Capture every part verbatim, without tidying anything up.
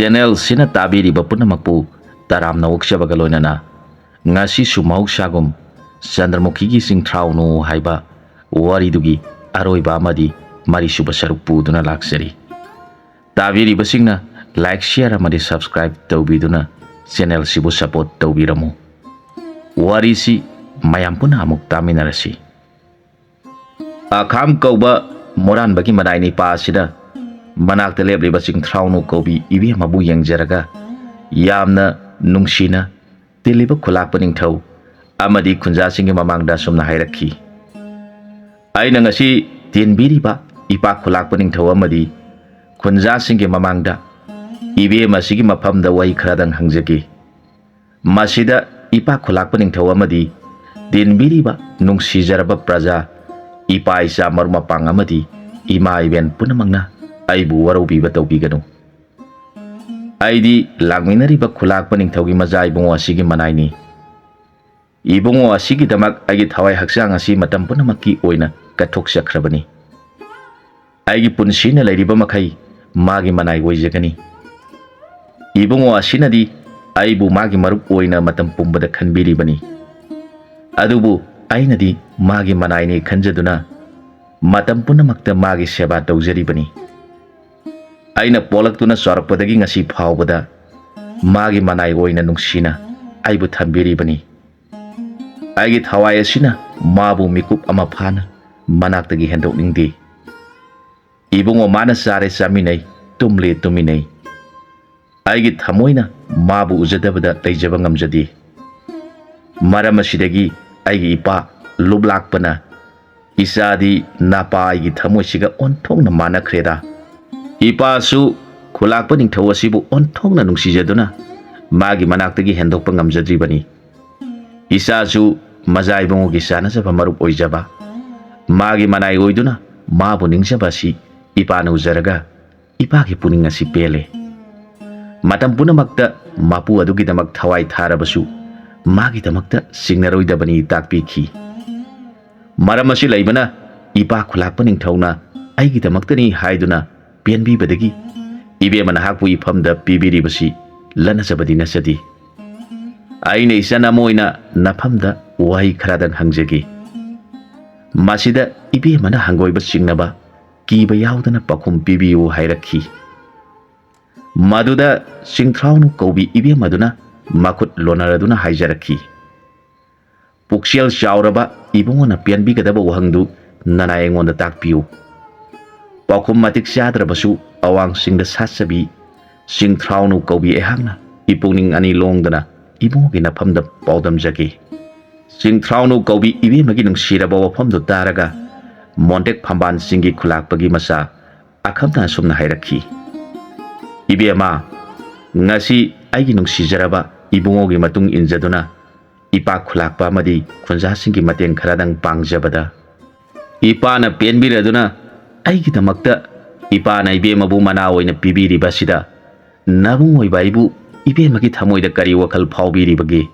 ꯆꯦꯅꯦꯜꯁꯤꯅ ꯇꯥꯕꯤꯔꯤꯕ ꯄꯨꯝꯅꯃꯛꯄꯨ ꯇꯔꯥꯝꯅ ꯑꯣꯛꯆꯕꯒ ꯂꯣꯏꯅꯅ ꯉꯁꯤꯁꯨ ꯃꯍꯧꯁꯥꯒꯨꯝ ꯆꯟꯗ꯭ꯔꯃꯨꯈꯤꯒꯤ ꯆꯤꯡꯊ꯭ꯔꯥꯎꯅꯨ ꯍꯥꯏꯕ ꯋꯥꯔꯤꯗꯨꯒꯤ ꯑꯔꯣꯏꯕ ꯑꯃꯗꯤ ꯃꯔꯤꯁꯨꯕ ꯁꯔꯨꯛ ꯄꯨꯗꯨꯅ ꯂꯥꯛꯆꯔꯤ꯫ ꯇꯥꯕꯤꯔꯤꯕꯁꯤꯡꯅ like, share ꯑꯃꯗꯤ subscribe ꯇꯧꯕꯤꯗꯨꯅ ꯆꯦꯅꯦꯜꯁꯤꯕꯨ support ꯇꯧꯕꯤꯔꯝꯃꯨ꯫ ꯋꯥꯔꯤꯁꯤ ꯃꯌꯥꯝ ꯄꯨꯟꯅ ꯑꯃꯨꯛ ꯇꯥꯃꯤꯟꯅꯔꯁꯤ꯫ ꯑꯈꯥꯝ ꯀꯧꯕ ꯃꯣꯔꯥꯟꯕꯒꯤ ꯃꯅꯥꯏ ꯅꯤꯄꯥ ꯑꯁꯤꯅ ꯃꯅꯥꯛꯇ ꯂꯦꯞꯂꯤꯕ ꯆꯤꯡꯊ꯭ꯔꯥꯎꯅꯨ ꯀꯧꯕꯤ ꯏꯕꯦꯝꯃꯕꯨ ꯌꯦꯡꯖꯔꯒ ꯌꯥꯝꯅ ꯅꯨꯡꯁꯤꯅ ꯇꯤꯜꯂꯤꯕ ꯈꯨꯂꯥꯛꯄ ꯅꯤꯡꯊꯧ ꯑꯃꯗꯤ ꯈꯨꯟꯖꯥꯁꯤꯡꯒꯤ ꯃꯃꯥꯡꯗ ꯑꯁꯨꯝꯅ ꯍꯥꯏꯔꯛꯈꯤ, "ꯑꯩꯅ ꯉꯁꯤ ꯇꯦꯟꯕꯤꯔꯤꯕ ꯏꯄꯥ ꯈꯨꯂꯥꯛꯄ ꯅꯤꯡꯊꯧ ꯑꯃꯗꯤ ꯈꯨꯟꯖꯥꯁꯤꯡꯒꯤ ꯃꯃꯥꯡꯗ ꯏꯕꯦꯝ ꯑꯁꯤꯒꯤ ꯃꯐꯝꯗ ꯋꯥꯍꯩ ꯈꯔꯗꯪ ꯍꯪꯖꯒꯦ꯫ ꯃꯁꯤꯗ ꯏꯄꯥ ꯈꯨꯂꯥꯛꯄ ꯅꯤꯡꯊꯧ ꯑꯃꯗꯤ ꯇꯦꯟꯕꯤꯔꯤꯕ ꯅꯨꯡꯁꯤꯖꯔꯕ ꯄ꯭ꯔꯖꯥ, ꯏꯄꯥ ꯏꯆꯥ ꯃꯔꯨꯞ ꯃꯄꯥꯡ ꯑꯃꯗꯤ ꯏꯃꯥ ꯏꯕꯦꯟ ꯄꯨꯝꯅꯃꯛꯅ ꯑꯩꯕꯨ ꯋꯥꯔꯧꯕꯤꯕ ꯇꯧꯕꯤꯒꯅꯨ꯫ ꯑꯩꯗꯤ ꯂꯥꯛꯃꯤꯟꯅꯔꯤꯕ ꯈꯨꯂꯥꯛꯄ ꯅꯤꯡꯊꯧꯒꯤ ꯃꯆꯥ ꯏꯕꯨꯡꯉꯣ ꯑꯁꯤꯒꯤ ꯃꯅꯥꯏꯅꯤ꯫ ꯏꯕꯨꯡꯉꯣ ꯑꯁꯤꯒꯤꯗꯃꯛ ꯑꯩꯒꯤ ꯊꯋꯥꯏ ꯍꯛꯆꯥꯡ ꯑꯁꯤ ꯃꯇꯝ ꯄꯨꯝꯅꯃꯛꯀꯤ ꯑꯣꯏꯅ ꯀꯠꯊꯣꯛꯆꯈ꯭ꯔꯕꯅꯤ꯫ ꯑꯩꯒꯤ ꯄꯨꯟꯁꯤꯅ ꯂꯩꯔꯤꯕ ꯃꯈꯩ ꯃꯥꯒꯤ ꯃꯅꯥꯏ ꯑꯣꯏꯖꯒꯅꯤ꯫ ꯏꯕꯨꯡꯉꯣ ꯑꯁꯤꯅꯗꯤ ꯑꯩꯕꯨ ꯃꯥꯒꯤ ꯃꯔꯨꯞ ꯑꯣꯏꯅ ꯃꯇꯝ ꯄꯨꯝꯕꯗ ꯈꯟꯕꯤꯔꯤꯕꯅꯤ꯫ ꯑꯗꯨꯕꯨ ꯑꯩꯅꯗꯤ ꯃꯥꯒꯤ ꯃꯅꯥꯏꯅꯤ ꯈꯟꯖꯗꯨꯅ ꯃꯇꯝ ꯄꯨꯝꯅꯃꯛꯇ ꯃꯥꯒꯤ ꯁꯦꯕꯥ ꯇꯧꯖꯔꯤꯕꯅꯤ꯫ ꯑꯩꯅ ꯄꯣꯛꯂꯛꯇꯨꯅ ꯆꯥꯎꯔꯛꯄꯗꯒꯤ ꯉꯁꯤ ꯐꯥꯎꯕꯗ ꯃꯥꯒꯤ ꯃꯅꯥꯏ ꯑꯣꯏꯅ ꯅꯨꯡꯁꯤꯅ ꯑꯩꯕꯨ ꯊꯝꯕꯤꯔꯤꯕꯅꯤ꯫ ꯑꯩꯒꯤ ꯊꯋꯥꯏ ꯑꯁꯤꯅ ꯃꯥꯕꯨ ꯃꯤꯀꯨꯞ ꯑꯃ ꯐꯥꯅ ꯃꯅꯥꯛꯇꯒꯤ ꯍꯦꯟꯗꯣꯛꯅꯤꯡꯗꯦ꯫ ꯏꯕꯨꯡꯉꯣ, ꯃꯥꯅ ꯆꯥꯔꯦ ꯆꯥꯃꯤꯟꯅꯩ, ꯇꯨꯝꯂꯦ ꯇꯨꯝꯃꯤꯟꯅꯩ꯫ ꯑꯩꯒꯤ ꯊꯃꯣꯏꯅ ꯃꯥꯕꯨ ꯎꯖꯗꯕꯗ ꯂꯩꯖꯕ ꯉꯝꯖꯗꯦ꯫ ꯃꯔꯝ ꯑꯁꯤꯗꯒꯤ ꯑꯩꯒꯤ ꯏꯄꯥ ꯂꯨꯞꯂꯥꯛꯄꯅ ꯏꯆꯥꯗꯤ ꯅꯄꯥ ꯑꯩꯒꯤ ꯊꯃꯣꯏꯁꯤꯒ ꯑꯣꯟꯊꯣꯛꯅ ꯃꯥꯟꯅꯈ꯭ꯔꯦꯗ꯫ ꯏꯄꯥꯁꯨ ꯈꯨꯂꯥꯛꯄ ꯅꯤꯡꯊꯧ ꯑꯁꯤꯕꯨ ꯑꯣꯟꯊꯣꯛꯅ ꯅꯨꯡꯁꯤꯖꯗꯨꯅ ꯃꯥꯒꯤ ꯃꯅꯥꯛꯇꯒꯤ ꯍꯦꯟꯗꯣꯛꯄ ꯉꯝꯖꯗ꯭ꯔꯤꯕꯅꯤ꯫ ꯏꯆꯥꯁꯨ ꯃꯖꯥ ꯏꯕꯨꯡꯉꯣꯒꯤ ꯆꯥꯅꯖꯕ ꯃꯔꯨꯞ ꯑꯣꯏꯖꯕ, ꯃꯥꯒꯤ ꯃꯅꯥꯏ ꯑꯣꯏꯗꯨꯅ ꯃꯥꯕꯨ ꯅꯤꯡꯖꯕ ꯑꯁꯤ ꯏꯄꯥꯅ ꯎꯖꯔꯒ ꯏꯄꯥꯒꯤ ꯄꯨꯛꯅꯤꯡ ꯑꯁꯤ ꯄꯦꯜꯂꯦ꯫ ꯃꯇꯝ ꯄꯨꯝꯅꯃꯛꯇ ꯃꯄꯨ ꯑꯗꯨꯒꯤꯗꯃꯛ ꯊꯋꯥꯏ ꯊꯥꯔꯕꯁꯨ ꯃꯥꯒꯤꯗꯃꯛꯇ ꯁꯤꯡꯅꯔꯣꯏꯗꯕꯅꯤ ꯇꯥꯛꯄꯤꯈꯤ꯫ ꯃꯔꯝ ꯑꯁꯤ ꯂꯩꯕꯅ ꯏꯄꯥ ꯈꯨꯂꯥꯛꯄ ꯅꯤꯡꯊꯧꯅ ꯑꯩꯒꯤꯗꯃꯛꯇꯅꯤ ꯍꯥꯏꯗꯨꯅ ꯄꯦꯟꯕꯤꯕꯗꯒꯤ ꯏꯕꯦꯝꯃ ꯅꯍꯥꯛꯄꯨ ꯏꯐꯝꯗ ꯄꯤꯕꯤꯔꯤꯕꯁꯤ ꯂꯟꯅꯖꯕꯗꯤ ꯅꯠꯆꯗꯦ꯫ ꯑꯩꯅ ꯏꯆꯟ ꯑꯃ ꯑꯣꯏꯅ ꯅꯐꯝꯗ ꯋꯥꯍꯩ ꯈꯔꯗꯪ ꯍꯪꯖꯒꯦ꯫ ꯃꯁꯤꯗ ꯏꯕꯦꯝꯃꯅ ꯍꯪꯒꯣꯏꯕ ꯆꯤꯡꯅꯕ ꯀꯤꯕ ꯌꯥꯎꯗꯅ ꯄꯥꯎꯈꯨꯝ ꯄꯤꯕꯤꯌꯨ ꯍꯥꯏꯔꯛꯈꯤ꯫ ꯃꯗꯨꯗ ꯆꯤꯡꯊ꯭ꯔꯥꯎꯅꯨ ꯀꯧꯕꯤ ꯏꯕꯦꯝꯃꯗꯨꯅ ꯃꯈꯨꯠ ꯂꯣꯟꯅꯔꯗꯨꯅ ꯍꯥꯏꯖꯔꯛꯈꯤ, "ꯄꯨꯛꯆꯦꯜ ꯆꯥꯎꯔꯕ ꯏꯕꯨꯡꯉꯣꯅ ꯄꯦꯟꯕꯤꯒꯗꯕ ꯋꯥꯍꯪꯗꯨ ꯅꯅꯥꯏ ꯑꯩꯉꯣꯟꯗ ꯇꯥꯛꯄꯤꯌꯨ꯫ ꯄꯥꯎꯈꯨꯝ ꯃꯇꯤꯛ ꯆꯥꯗ꯭ꯔꯕꯁꯨ ꯑꯋꯥꯡꯁꯤꯡꯗ ꯁꯥꯠꯆꯕꯤ ꯆꯤꯡꯊ꯭ꯔꯥꯎꯅꯨ ꯀꯧꯕꯤ ꯑꯩꯍꯥꯛꯅ ꯏꯄꯨꯛꯅꯤꯡ ꯑꯅꯤ ꯂꯣꯡꯗꯅ ꯏꯕꯨꯡꯉꯣꯒꯤ ꯅꯐꯝꯗ ꯄꯥꯎꯗꯝꯖꯒꯦ꯫" ꯆꯤꯡꯊ꯭ꯔꯥꯎꯅꯨ ꯀꯧꯕꯤ ꯏꯕꯦꯝꯃꯒꯤ ꯅꯨꯡꯁꯤꯔꯕ ꯋꯥꯐꯝꯗꯨ ꯇꯥꯔꯒ ꯃꯣꯟꯇꯦꯛ ꯐꯝꯕꯥꯜꯁꯤꯡꯒꯤ ꯈꯨꯂꯥꯛꯄꯒꯤ ꯃꯆꯥ ꯑꯈꯝꯅ ꯑꯁꯨꯝꯅ ꯍꯥꯏꯔꯛꯈꯤ, "ꯏꯕꯦꯝꯃ, ꯉꯁꯤ ꯑꯩꯒꯤ ꯅꯨꯡꯁꯤꯖꯔꯕ ꯏꯕꯨꯡꯉꯣꯒꯤ ꯃꯇꯨꯡ ꯏꯟꯖꯗꯨꯅ ꯏꯄꯥꯛ ꯈꯨꯂꯥꯛꯄ ꯑꯃꯗꯤ ꯈꯨꯟꯖꯥꯁꯤꯡꯒꯤ ꯃꯇꯦꯡ ꯈꯔꯗꯪ ꯄꯥꯡꯖꯕꯗ ꯏꯄꯥꯅ ꯄꯦꯟꯕꯤꯔꯗꯨꯅ ꯑꯩꯒꯤꯗꯃꯛꯇ ꯏꯄꯥꯅ ꯏꯕꯦꯝꯃꯕꯨ ꯃꯅꯥ ꯑꯣꯏꯅ ꯄꯤꯕꯤꯔꯤꯕ ꯑꯁꯤꯗ ꯅꯕꯨꯡ ꯑꯣꯏꯕ ꯑꯩꯕꯨ ꯏꯕꯦꯝꯃꯒꯤ ꯊꯃꯣꯏꯗ ꯀꯔꯤ ꯋꯥꯈꯜ ꯐꯥꯎꯕꯤꯔꯤꯕꯒꯦ?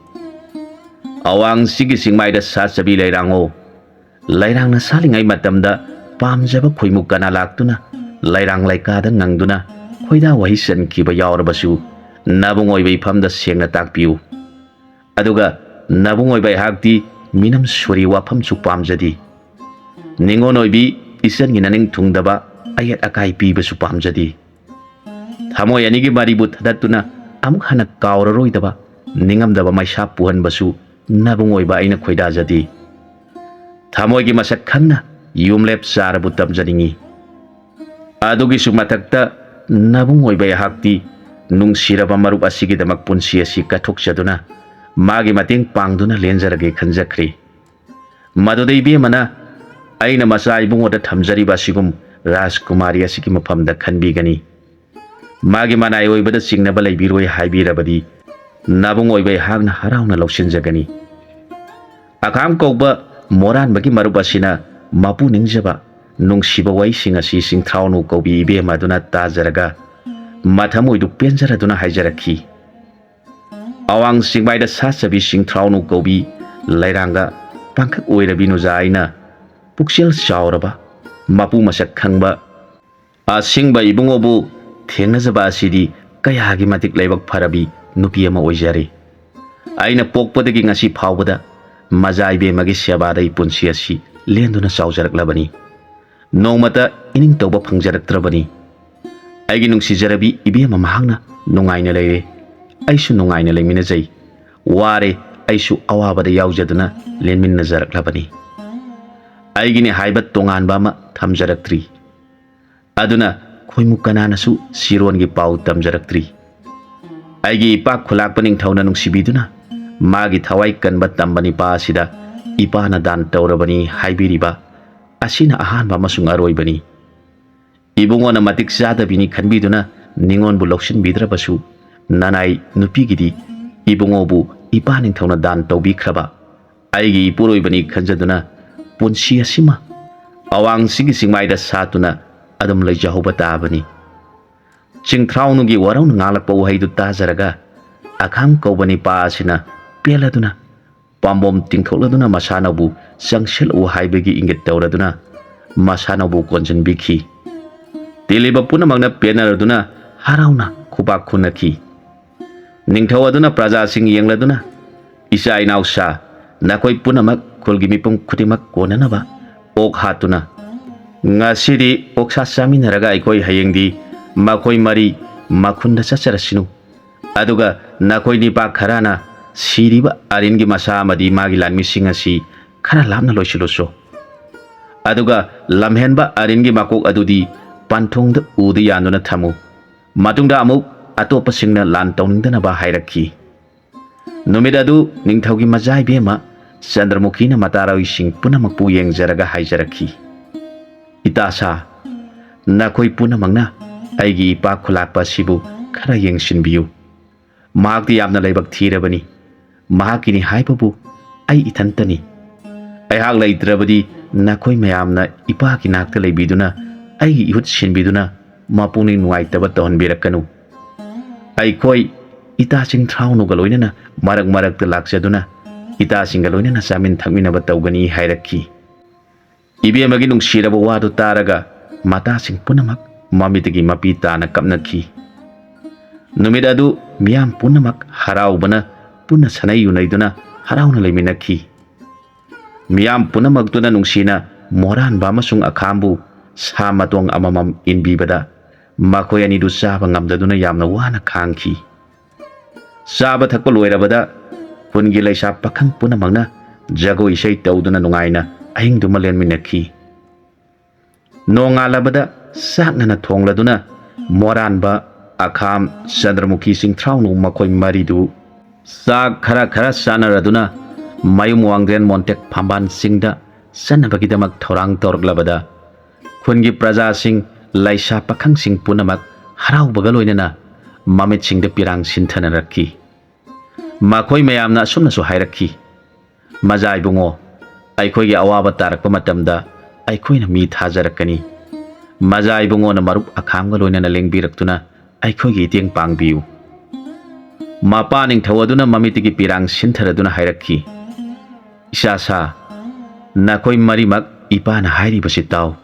ꯑꯋꯥꯡꯁꯤꯒꯤ ꯆꯤꯡꯃꯥꯏꯗ ꯁꯥꯠꯆꯕꯤ ꯂꯩꯔꯥꯡꯉꯣ, ꯂꯩꯔꯥꯡꯅ ꯁꯥꯠꯂꯤꯉꯩ ꯃꯇꯝꯗ ꯄꯥꯝꯖꯕ ꯈꯣꯏꯃꯨ ꯀꯅꯥ ꯂꯥꯛꯇꯨꯅ ꯂꯩꯔꯥꯡ ꯂꯩꯀꯥꯗ ꯉꯪꯗꯨꯅ ꯈꯣꯏꯗꯥ ꯋꯥꯍꯩ ꯆꯟꯈꯤꯕ ꯌꯥꯎꯔꯕꯁꯨ ꯅꯕꯨꯡ ꯑꯣꯏꯕ ꯏꯐꯝꯗ ꯁꯦꯡꯅ ꯇꯥꯛꯄꯤꯌꯨ꯫ ꯑꯗꯨꯒ ꯅꯕꯨꯡ ꯑꯣꯏꯕ ꯑꯩꯍꯥꯛꯇꯤ ꯃꯤꯅꯝ ꯁꯣꯔꯤ ꯋꯥꯐꯝꯁꯨ ꯄꯥꯝꯖꯗꯦ꯫ ꯅꯤꯉꯣꯜ ꯑꯣꯏꯕꯤ ꯏꯆꯟꯒꯤ ꯅꯅꯤꯡ ꯊꯨꯡꯗꯕ ꯑꯌꯦꯠ ꯑꯀꯥꯏ ꯄꯤꯕꯁꯨ ꯄꯥꯝꯖꯗꯦ꯫ ꯊꯃꯣꯏ ꯑꯅꯤꯒꯤ ꯃꯔꯤꯕꯨ ꯊꯗꯠꯇꯨꯅ ꯑꯃꯨꯛ ꯍꯟꯅ ꯀꯥꯎꯔꯔꯣꯏꯗꯕ ꯅꯤꯡꯉꯝꯗꯕ ꯃꯩꯁꯥ ꯄꯨꯍꯟꯕꯁꯨ ꯅꯕꯨꯡ ꯑꯣꯏꯕ ꯑꯩꯅ ꯈꯣꯏꯗꯥꯖꯗꯦ꯫ ꯊꯃꯣꯏꯒꯤ ꯃꯁꯛ ꯈꯪꯅ ꯌꯨꯝꯂꯦꯞ ꯆꯥꯔꯕꯨ ꯇꯝꯖꯅꯤꯡꯏ꯫ ꯑꯗꯨꯒꯤꯁꯨ ꯃꯊꯛꯇ ꯅꯕꯨꯡ ꯑꯣꯏꯕ ꯑꯩꯍꯥꯛꯇꯤ ꯅꯨꯡꯁꯤꯔꯕ ꯃꯔꯨꯞ ꯑꯁꯤꯒꯤꯗꯃꯛ ꯄꯨꯟꯁꯤ ꯑꯁꯤ ꯀꯠꯊꯣꯛꯆꯗꯨꯅ ꯃꯥꯒꯤ ꯃꯇꯦꯡ ꯄꯥꯡꯗꯨꯅ ꯂꯦꯟꯖꯔꯒꯦ ꯈꯟꯖꯈ꯭ꯔꯦ꯫ ꯃꯗꯨꯗ ꯏꯕꯦꯝꯃꯅ ꯑꯩꯅ ꯃꯆꯥ ꯏꯕꯨꯡꯉꯣꯗ ꯊꯝꯖꯔꯤꯕ ꯑꯁꯤꯒꯨꯝ ꯔꯥꯖꯀꯨꯃꯥꯔꯤ ꯑꯁꯤꯒꯤ ꯃꯐꯝꯗ ꯈꯟꯕꯤꯒꯅꯤ꯫ ꯃꯥꯒꯤ ꯃꯅꯥꯏ ꯑꯣꯏꯕꯗ ꯆꯤꯡꯅꯕ ꯂꯩꯕꯤꯔꯣꯏ ꯍꯥꯏꯕꯤꯔꯕꯗꯤ ꯅꯕꯨꯡ ꯑꯣꯏꯕ ꯑꯩꯍꯥꯛꯅ ꯍꯔꯥꯎꯅ ꯂꯧꯁꯤꯟꯖꯒꯅꯤ꯫" ꯑꯈꯥꯝ ꯀꯧꯕ ꯃꯣꯔꯥꯟꯕꯒꯤ ꯃꯔꯨꯞ ꯑꯁꯤꯅ ꯃꯄꯨ ꯅꯤꯡꯖꯕ ꯅꯨꯡꯁꯤꯕ ꯋꯥꯔꯤꯁꯤꯡ ꯑꯁꯤ ꯆꯤꯡꯊ꯭ꯔꯥꯎꯅꯨ ꯀꯧꯕꯤ ꯏꯕꯦꯝꯃ ꯑꯗꯨꯅ ꯇꯥꯖꯔꯒ ꯃꯊꯃꯣꯏꯗꯨ ꯄꯦꯟꯖꯔꯗꯨꯅ ꯍꯥꯏꯖꯔꯛꯈꯤ, "ꯑꯋꯥꯡ ꯆꯤꯡꯃꯥꯏꯗ ꯁꯥꯠꯆꯕꯤ ꯆꯤꯡꯊ꯭ꯔꯥꯎꯅꯨ ꯀꯧꯕꯤ ꯂꯩꯔꯥꯡꯒ ꯄꯥꯡꯈꯛ ꯑꯣꯏꯔꯕꯤ ꯅꯨꯖꯥ ꯑꯩꯅ ꯄꯨꯛꯆꯦꯜ ꯆꯥꯎꯔꯕ ꯃꯄꯨ ꯃꯁꯛ ꯈꯪꯕ ꯑꯁꯤꯡꯕ ꯏꯕꯨꯡꯉꯣꯕꯨ ꯊꯦꯡꯅꯖꯕ ꯑꯁꯤꯗꯤ ꯀꯌꯥꯒꯤ ꯃꯇꯤꯛ ꯂꯥꯏꯕꯛ ꯐꯔꯕꯤ ꯅꯨꯄꯤ ꯑꯃ ꯑꯣꯏꯖꯔꯦ꯫ ꯑꯩꯅ ꯄꯣꯛꯄꯗꯒꯤ ꯉꯁꯤ ꯐꯥꯎꯕꯗ ꯃꯖꯥ ꯏꯕꯦꯝꯃꯒꯤ ꯁꯦꯕꯥꯗ ꯑꯩ ꯄꯨꯟꯁꯤ ꯑꯁꯤ ꯂꯦꯟꯗꯨꯅ ꯆꯥꯎꯖꯔꯛꯂꯕꯅꯤ꯫ ꯅꯣꯡꯃꯇ ꯏꯅꯤꯡ ꯇꯧꯕ ꯐꯪꯖꯔꯛꯇ꯭ꯔꯕꯅꯤ꯫ ꯑꯩꯒꯤ ꯅꯨꯡꯁꯤꯖꯔꯕꯤ ꯏꯕꯦꯝꯃ ꯃꯍꯥꯛꯅ ꯅꯨꯡꯉꯥꯏꯅ ꯂꯩꯔꯦ꯫ ꯑꯩꯁꯨ ꯅꯨꯡꯉꯥꯏꯅ ꯂꯩꯃꯤꯟꯅꯖꯩ꯫ ꯋꯥꯔꯦ, ꯑꯩꯁꯨ ꯑꯋꯥꯕꯗ ꯌꯥꯎꯖꯗꯨꯅ ꯂꯦꯟꯃꯤꯟꯅꯖꯔꯛꯂꯕꯅꯤ꯫ ꯑꯩꯒꯤꯅꯤ ꯍꯥꯏꯕ ꯇꯣꯉꯥꯟꯕ ꯑꯃ ꯊꯝꯖꯔꯛꯇ꯭ꯔꯤ꯫ ꯑꯗꯨꯅ ꯈꯣꯏꯃꯨ ꯀꯅꯥꯅꯁꯨ ꯁꯤꯔꯣꯟꯒꯤ ꯄꯥꯎ ꯇꯝꯖꯔꯛꯇ꯭ꯔꯤ꯫ ꯑꯩꯒꯤ ꯏꯄꯥ ꯈꯨꯂꯥꯛꯄ ꯅꯤꯡꯊꯧꯅ ꯅꯨꯡꯁꯤꯕꯤꯗꯨꯅ ꯃꯥꯒꯤ ꯊꯋꯥꯏ ꯀꯟꯕ ꯇꯝꯕ ꯅꯤꯄꯥ ꯑꯁꯤꯗ ꯏꯄꯥꯅ ꯗꯥꯟ ꯇꯧꯔꯕꯅꯤ ꯍꯥꯏꯕꯤꯔꯤꯕ ꯑꯁꯤꯅ ꯑꯍꯥꯟꯕ ꯑꯃꯁꯨꯡ ꯑꯔꯣꯏꯕꯅꯤ꯫ ꯏꯕꯨꯡꯉꯣꯅ ꯃꯇꯤꯛ ꯆꯥꯗꯕꯤꯅꯤ ꯈꯟꯕꯤꯗꯨꯅ ꯅꯤꯉꯣꯟꯕꯨ ꯂꯧꯁꯤꯟꯕꯤꯗ꯭ꯔꯕꯁꯨ, ꯅꯅꯥꯏ ꯅꯨꯄꯤꯒꯤꯗꯤ ꯏꯕꯨꯡꯉꯣꯕꯨ ꯏꯄꯥ ꯅꯤꯡꯊꯧꯅ ꯗꯥꯟ ꯇꯧꯕꯤꯈ꯭ꯔꯕ ꯑꯩꯒꯤ ꯏꯄꯨꯔꯣꯏꯕꯅꯤ ꯈꯟꯖꯗꯨꯅ ꯄꯨꯟꯁꯤ ꯑꯁꯤꯃ ꯑꯋꯥꯡꯁꯤꯒꯤ ꯆꯤꯡꯃꯥꯏꯗ ꯁꯥꯠꯇꯨꯅ ꯑꯗꯨꯝ ꯂꯩꯖꯍꯧꯕ ꯇꯥꯕꯅꯤ꯫ ꯆꯤꯡꯊ꯭ꯔꯥꯎꯅꯨꯒꯤ ꯋꯥꯔꯧꯅ ꯉꯥꯡꯂꯛꯄ ꯋꯥꯍꯩꯗꯨ ꯇꯥꯖꯔꯒ ꯑꯈꯥꯡ ꯀꯧꯕ ꯅꯤꯄꯥ ꯑꯁꯤꯅ ꯄꯦꯜꯂꯗꯨꯅ ꯄꯥꯝꯕꯣꯝ ꯇꯤꯡꯊꯣꯛꯂꯗꯨꯅ ꯃꯁꯥꯅꯧꯕꯨ ꯆꯪꯁꯤꯜꯂꯛꯎ ꯍꯥꯏꯕꯒꯤ ꯏꯪꯒꯤꯠ ꯇꯧꯔꯗꯨꯅ ꯃꯁꯥꯅꯧꯕꯨ ꯀꯣꯟꯁꯤꯟꯕꯤꯈꯤ꯫ ꯇꯤꯜꯂꯤꯕ ꯄꯨꯝꯅꯃꯛꯅ ꯄꯦꯟꯅꯔꯗꯨꯅ ꯍꯔꯥꯎꯅ ꯈꯨꯕꯥꯛ ꯈꯨꯅꯈꯤ꯫ ꯅꯤꯡꯊꯧ ꯑꯗꯨꯅ ꯄ꯭ꯔꯖꯥꯁꯤꯡ ꯌꯦꯡꯂꯗꯨꯅ, "ꯏꯆꯥ ꯏꯅꯥꯎꯁꯥ, ꯅꯈꯣꯏ ꯄꯨꯝꯅꯃꯛ ꯈꯨꯜꯒꯤ ꯃꯤꯄꯨꯝ ꯈꯨꯗꯤꯡꯃꯛ ꯀꯣꯟꯅꯅꯕ ꯑꯣꯛ ꯍꯥꯠꯇꯨꯅ ꯉꯁꯤꯗꯤ ꯑꯣꯛꯁꯥ ꯆꯥꯃꯤꯟꯅꯔꯒ ꯑꯩꯈꯣꯏ ꯍꯌꯦꯡꯗꯤ ꯃꯈꯣꯏ ꯃꯔꯤ ꯃꯈꯨꯟꯗ ꯆꯠꯆꯔꯁꯤꯅꯨ꯫ ꯑꯗꯨꯒ ꯅꯈꯣꯏ ꯅꯤꯄꯥ ꯈꯔꯅ ꯁꯤꯔꯤꯕ ꯑꯔꯤꯟꯒꯤ ꯃꯁꯥ ꯑꯃꯗꯤ ꯃꯥꯒꯤ ꯂꯥꯟꯃꯤꯁꯤꯡ ꯑꯁꯤ ꯈꯔ ꯂꯥꯞꯅ ꯂꯣꯏꯁꯤꯜꯂꯨꯁꯨ꯫ ꯑꯗꯨꯒ ꯂꯝꯍꯦꯟꯕ ꯑꯔꯤꯟꯒꯤ ꯃꯀꯣꯛ ꯑꯗꯨꯗꯤ ꯄꯟꯊꯨꯡꯗ ꯎꯗ ꯌꯥꯟꯗꯨꯅ ꯊꯝꯃꯨ꯫ ꯃꯇꯨꯡꯗ ꯑꯃꯨꯛ ꯑꯇꯣꯞꯄꯁꯤꯡꯅ ꯂꯥꯟ ꯇꯧꯅꯤꯡꯗꯅꯕ ꯍꯥꯏꯔꯛꯈꯤ"꯫ ꯅꯨꯃꯤꯠ ꯑꯗꯨ ꯅꯤꯡꯊꯧꯒꯤ ꯃꯆꯥ ꯏꯕꯦꯝꯃ ꯆꯟꯗ꯭ꯔꯃꯨꯈꯤꯅ ꯃꯇꯥꯔꯣꯏꯁꯤꯡ ꯄꯨꯝꯅꯃꯛꯄꯨ ꯌꯦꯡꯖꯔꯒ ꯍꯥꯏꯖꯔꯛꯈꯤ, "ꯏꯇꯥꯁꯥ, ꯅꯈꯣꯏ ꯄꯨꯝꯅꯃꯛꯅ ꯑꯩꯒꯤ ꯏꯄꯥ ꯈꯨꯂꯥꯛꯄ ꯑꯁꯤꯕꯨ ꯈꯔ ꯌꯦꯡꯁꯤꯟꯕꯤꯌꯨ꯫ ꯃꯍꯥꯛꯇꯤ ꯌꯥꯝꯅ ꯂꯥꯏꯕꯛ ꯊꯤꯔꯕꯅꯤ꯫ ꯃꯍꯥꯛꯀꯤꯅꯤ ꯍꯥꯏꯕꯕꯨ ꯑꯩ ꯏꯊꯟꯇꯅꯤ꯫ ꯑꯩꯍꯥꯛ ꯂꯩꯇ꯭ꯔꯕꯗꯤ ꯅꯈꯣꯏ ꯃꯌꯥꯝꯅ ꯏꯄꯥꯒꯤ ꯅꯥꯛꯇ ꯂꯩꯕꯤꯗꯨꯅ ꯑꯩꯒꯤ ꯏꯍꯨꯠ ꯁꯤꯟꯕꯤꯗꯨꯅ ꯃꯄꯨꯛꯅꯤꯡ ꯅꯨꯡꯉꯥꯏꯇꯕ ꯇꯧꯍꯟꯕꯤꯔꯛꯀꯅꯨ꯫ ꯑꯩꯈꯣꯏ ꯏꯇꯥ ꯆꯤꯡꯊ꯭ꯔꯥꯎꯅꯨꯒ ꯂꯣꯏꯅꯅ ꯃꯔꯛ ꯃꯔꯛꯇ ꯂꯥꯛꯆꯗꯨꯅ ꯏꯇꯥꯁꯤꯡꯒ ꯂꯣꯏꯅꯅ ꯆꯥꯃꯤꯟ ꯊꯛꯃꯤꯟꯅꯕ ꯇꯧꯒꯅꯤ" ꯍꯥꯏꯔꯛꯈꯤ꯫ ꯏꯕꯦꯝꯃꯒꯤ ꯅꯨꯡꯁꯤꯔꯕ ꯋꯥꯗꯨ ꯇꯥꯔꯒ ꯃꯇꯥꯁꯤꯡ ꯄꯨꯝꯅꯃꯛ ꯃꯃꯤꯠꯇꯒꯤ ꯃꯄꯤ ꯇꯥꯅ ꯀꯞꯅꯈꯤ꯫ ꯅꯨꯃꯤꯠ ꯑꯗꯨ ꯃꯤꯌꯥꯝ ꯄꯨꯝꯅꯃꯛ ꯍꯔꯥꯎꯕꯅ ꯄꯨꯟꯅ ꯁꯥꯟꯅꯩ ꯌꯨꯅꯩꯗꯨꯅ ꯍꯔꯥꯎꯅ ꯂꯩꯃꯤꯟꯅꯈꯤ꯫ ꯃꯤꯌꯥꯝ ꯄꯨꯝꯅꯃꯛꯇꯨꯅ ꯅꯨꯡꯁꯤꯅ ꯃꯣꯔꯥꯟꯕ ꯑꯃꯁꯨꯡ ꯑꯈꯥꯝꯕꯨ ꯁꯥ ꯃꯇꯣꯡ ꯑꯃꯃꯝ ꯏꯟꯕꯤꯕꯗ ꯃꯈꯣꯏ ꯑꯅꯤꯗꯨ ꯆꯥꯕ ꯉꯝꯗꯗꯨꯅ ꯌꯥꯝꯅ ꯋꯥꯅ ꯈꯥꯡꯈꯤ꯫ ꯆꯥꯕ ꯊꯛꯄ ꯂꯣꯏꯔꯕꯗ ꯈꯨꯟꯒꯤ ꯂꯩꯁꯥ ꯄꯥꯈꯪ ꯄꯨꯝꯅꯃꯛꯅ ꯖꯒꯣꯏ ꯏꯁꯩ ꯇꯧꯗꯨꯅ ꯅꯨꯡꯉꯥꯏꯅ ꯑꯍꯤꯡꯗꯨꯃ ꯂꯦꯟꯃꯤꯟꯅꯈꯤ꯫ ꯅꯣꯡꯉꯥꯜꯂꯕꯗ ꯆꯥꯛ ꯉꯟꯅ ꯊꯣꯡꯂꯗꯨꯅ ꯃꯣꯔꯥꯟꯕ, ꯑꯈꯥꯝ, ꯆꯟꯗ꯭ꯔꯃꯨꯈꯤ ꯆꯤꯡꯊ꯭ꯔꯥꯎꯅꯨ ꯃꯈꯣꯏ ꯃꯔꯤꯗꯨ ꯆꯥꯛ ꯈꯔ ꯈꯔ ꯆꯥꯅꯔꯗꯨꯅ ꯃꯌꯨꯝ ꯋꯥꯡꯗ꯭ꯔꯦꯟ ꯃꯣꯟꯇꯦꯛ ꯐꯝꯕꯥꯜ ꯆꯤꯡꯗ ꯆꯠꯅꯕꯒꯤꯗꯃꯛ ꯊꯧꯔꯥꯡ ꯇꯧꯔꯛꯂꯕꯗ ꯈꯨꯟꯒꯤ ꯄ꯭ꯔꯖꯥꯁꯤꯡ, ꯂꯩꯁꯥ ꯄꯥꯈꯪꯁꯤꯡ ꯄꯨꯝꯅꯃꯛ ꯍꯔꯥꯎꯕꯒ ꯂꯣꯏꯅꯅ ꯃꯃꯤꯠꯁꯤꯡꯗ ꯄꯤꯔꯥꯡ ꯁꯤꯟꯊꯅꯔꯛꯈꯤ꯫ ꯃꯈꯣꯏ ꯃꯌꯥꯝꯅ ꯑꯁꯨꯝꯅꯁꯨ ꯍꯥꯏꯔꯛꯈꯤ, "ꯃꯖꯥ ꯏꯕꯨꯡꯉꯣ, ꯑꯩꯈꯣꯏꯒꯤ ꯑꯋꯥꯕ ꯇꯥꯔꯛꯄ ꯃꯇꯝꯗ ꯑꯩꯈꯣꯏꯅ ꯃꯤ ꯊꯥꯖꯔꯛꯀꯅꯤ꯫ ꯃꯖꯥ ꯏꯕꯨꯡꯉꯣꯅ ꯃꯔꯨꯞ ꯑꯈꯥꯝꯒ ꯂꯣꯏꯅꯅ ꯂꯦꯡꯕꯤꯔꯛꯇꯨꯅ ꯑꯩꯈꯣꯏꯒꯤ ꯏꯇꯦꯡ ꯄꯥꯡꯕꯤꯌꯨ"꯫ ꯃꯄꯥ ꯅꯤꯡꯊꯧ ꯑꯗꯨꯅ ꯃꯃꯤꯠꯇꯒꯤ ꯄꯤꯔꯥꯡ ꯁꯤꯟꯊꯔꯗꯨꯅ ꯍꯥꯏꯔꯛꯈꯤ, "ꯏꯆꯥ ꯁꯥ, ꯅꯈꯣꯏ ꯃꯔꯤꯃꯛ ꯏꯄꯥꯅ ꯍꯥꯏꯔꯤꯕꯁꯤ ꯇꯥꯎ꯫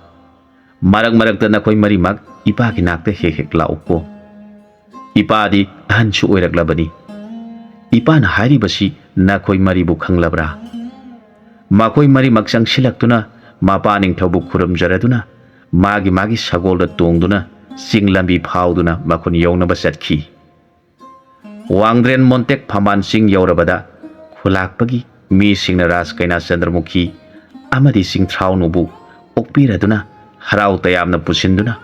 ꯃꯔꯛ ꯃꯔꯛꯇ ꯅꯈꯣꯏ ꯃꯔꯤꯃꯛ ꯏꯄꯥꯒꯤ ꯅꯥꯛꯇ ꯍꯦꯛ ꯍꯦꯛ ꯂꯥꯛꯎꯀꯣ꯫ ꯏꯄꯥꯗꯤ ꯑꯍꯟꯁꯨ ꯑꯣꯏꯔꯛꯂꯕꯅꯤ꯫ ꯏꯄꯥꯅ ꯍꯥꯏꯔꯤꯕꯁꯤ ꯅꯈꯣꯏ ꯃꯔꯤꯕꯨ ꯈꯪꯂꯕ꯭ꯔꯥ?" ꯃꯈꯣꯏ ꯃꯔꯤꯃꯛ ꯆꯪꯁꯤꯜꯂꯛꯇꯨꯅ ꯃꯄꯥ ꯅꯤꯡꯊꯧꯕꯨ ꯈꯨꯔꯨꯝꯖꯔꯗꯨꯅ ꯃꯥꯒꯤ ꯃꯥꯒꯤ ꯁꯒꯣꯜꯗ ꯇꯣꯡꯗꯨꯅ ꯆꯤꯡ ꯂꯝꯕꯤ ꯐꯥꯎꯗꯨꯅ ꯃꯈꯨꯟ ꯌꯧꯅꯕ ꯆꯠꯈꯤ꯫ ꯋꯥꯡꯗ꯭ꯔꯦꯟ ꯃꯣꯟꯇꯦꯛ ꯐꯝꯕꯥꯜ ꯆꯤꯡ ꯌꯧꯔꯕꯗ ꯈꯨꯂꯥꯛꯄꯒꯤ ꯃꯤꯁꯤꯡꯅ ꯔꯥꯖ ꯀꯩꯅꯥ ꯆꯟꯗ꯭ꯔꯃꯨꯈꯤ ꯑꯃꯗꯤ ꯆꯤꯡꯊ꯭ꯔꯥꯎꯅꯨꯕꯨ ꯑꯣꯛꯄꯤꯔꯗꯨꯅ ꯍꯔꯥꯎ ꯇꯌꯥꯝꯅ ꯄꯨꯁꯤꯟꯗꯨꯅ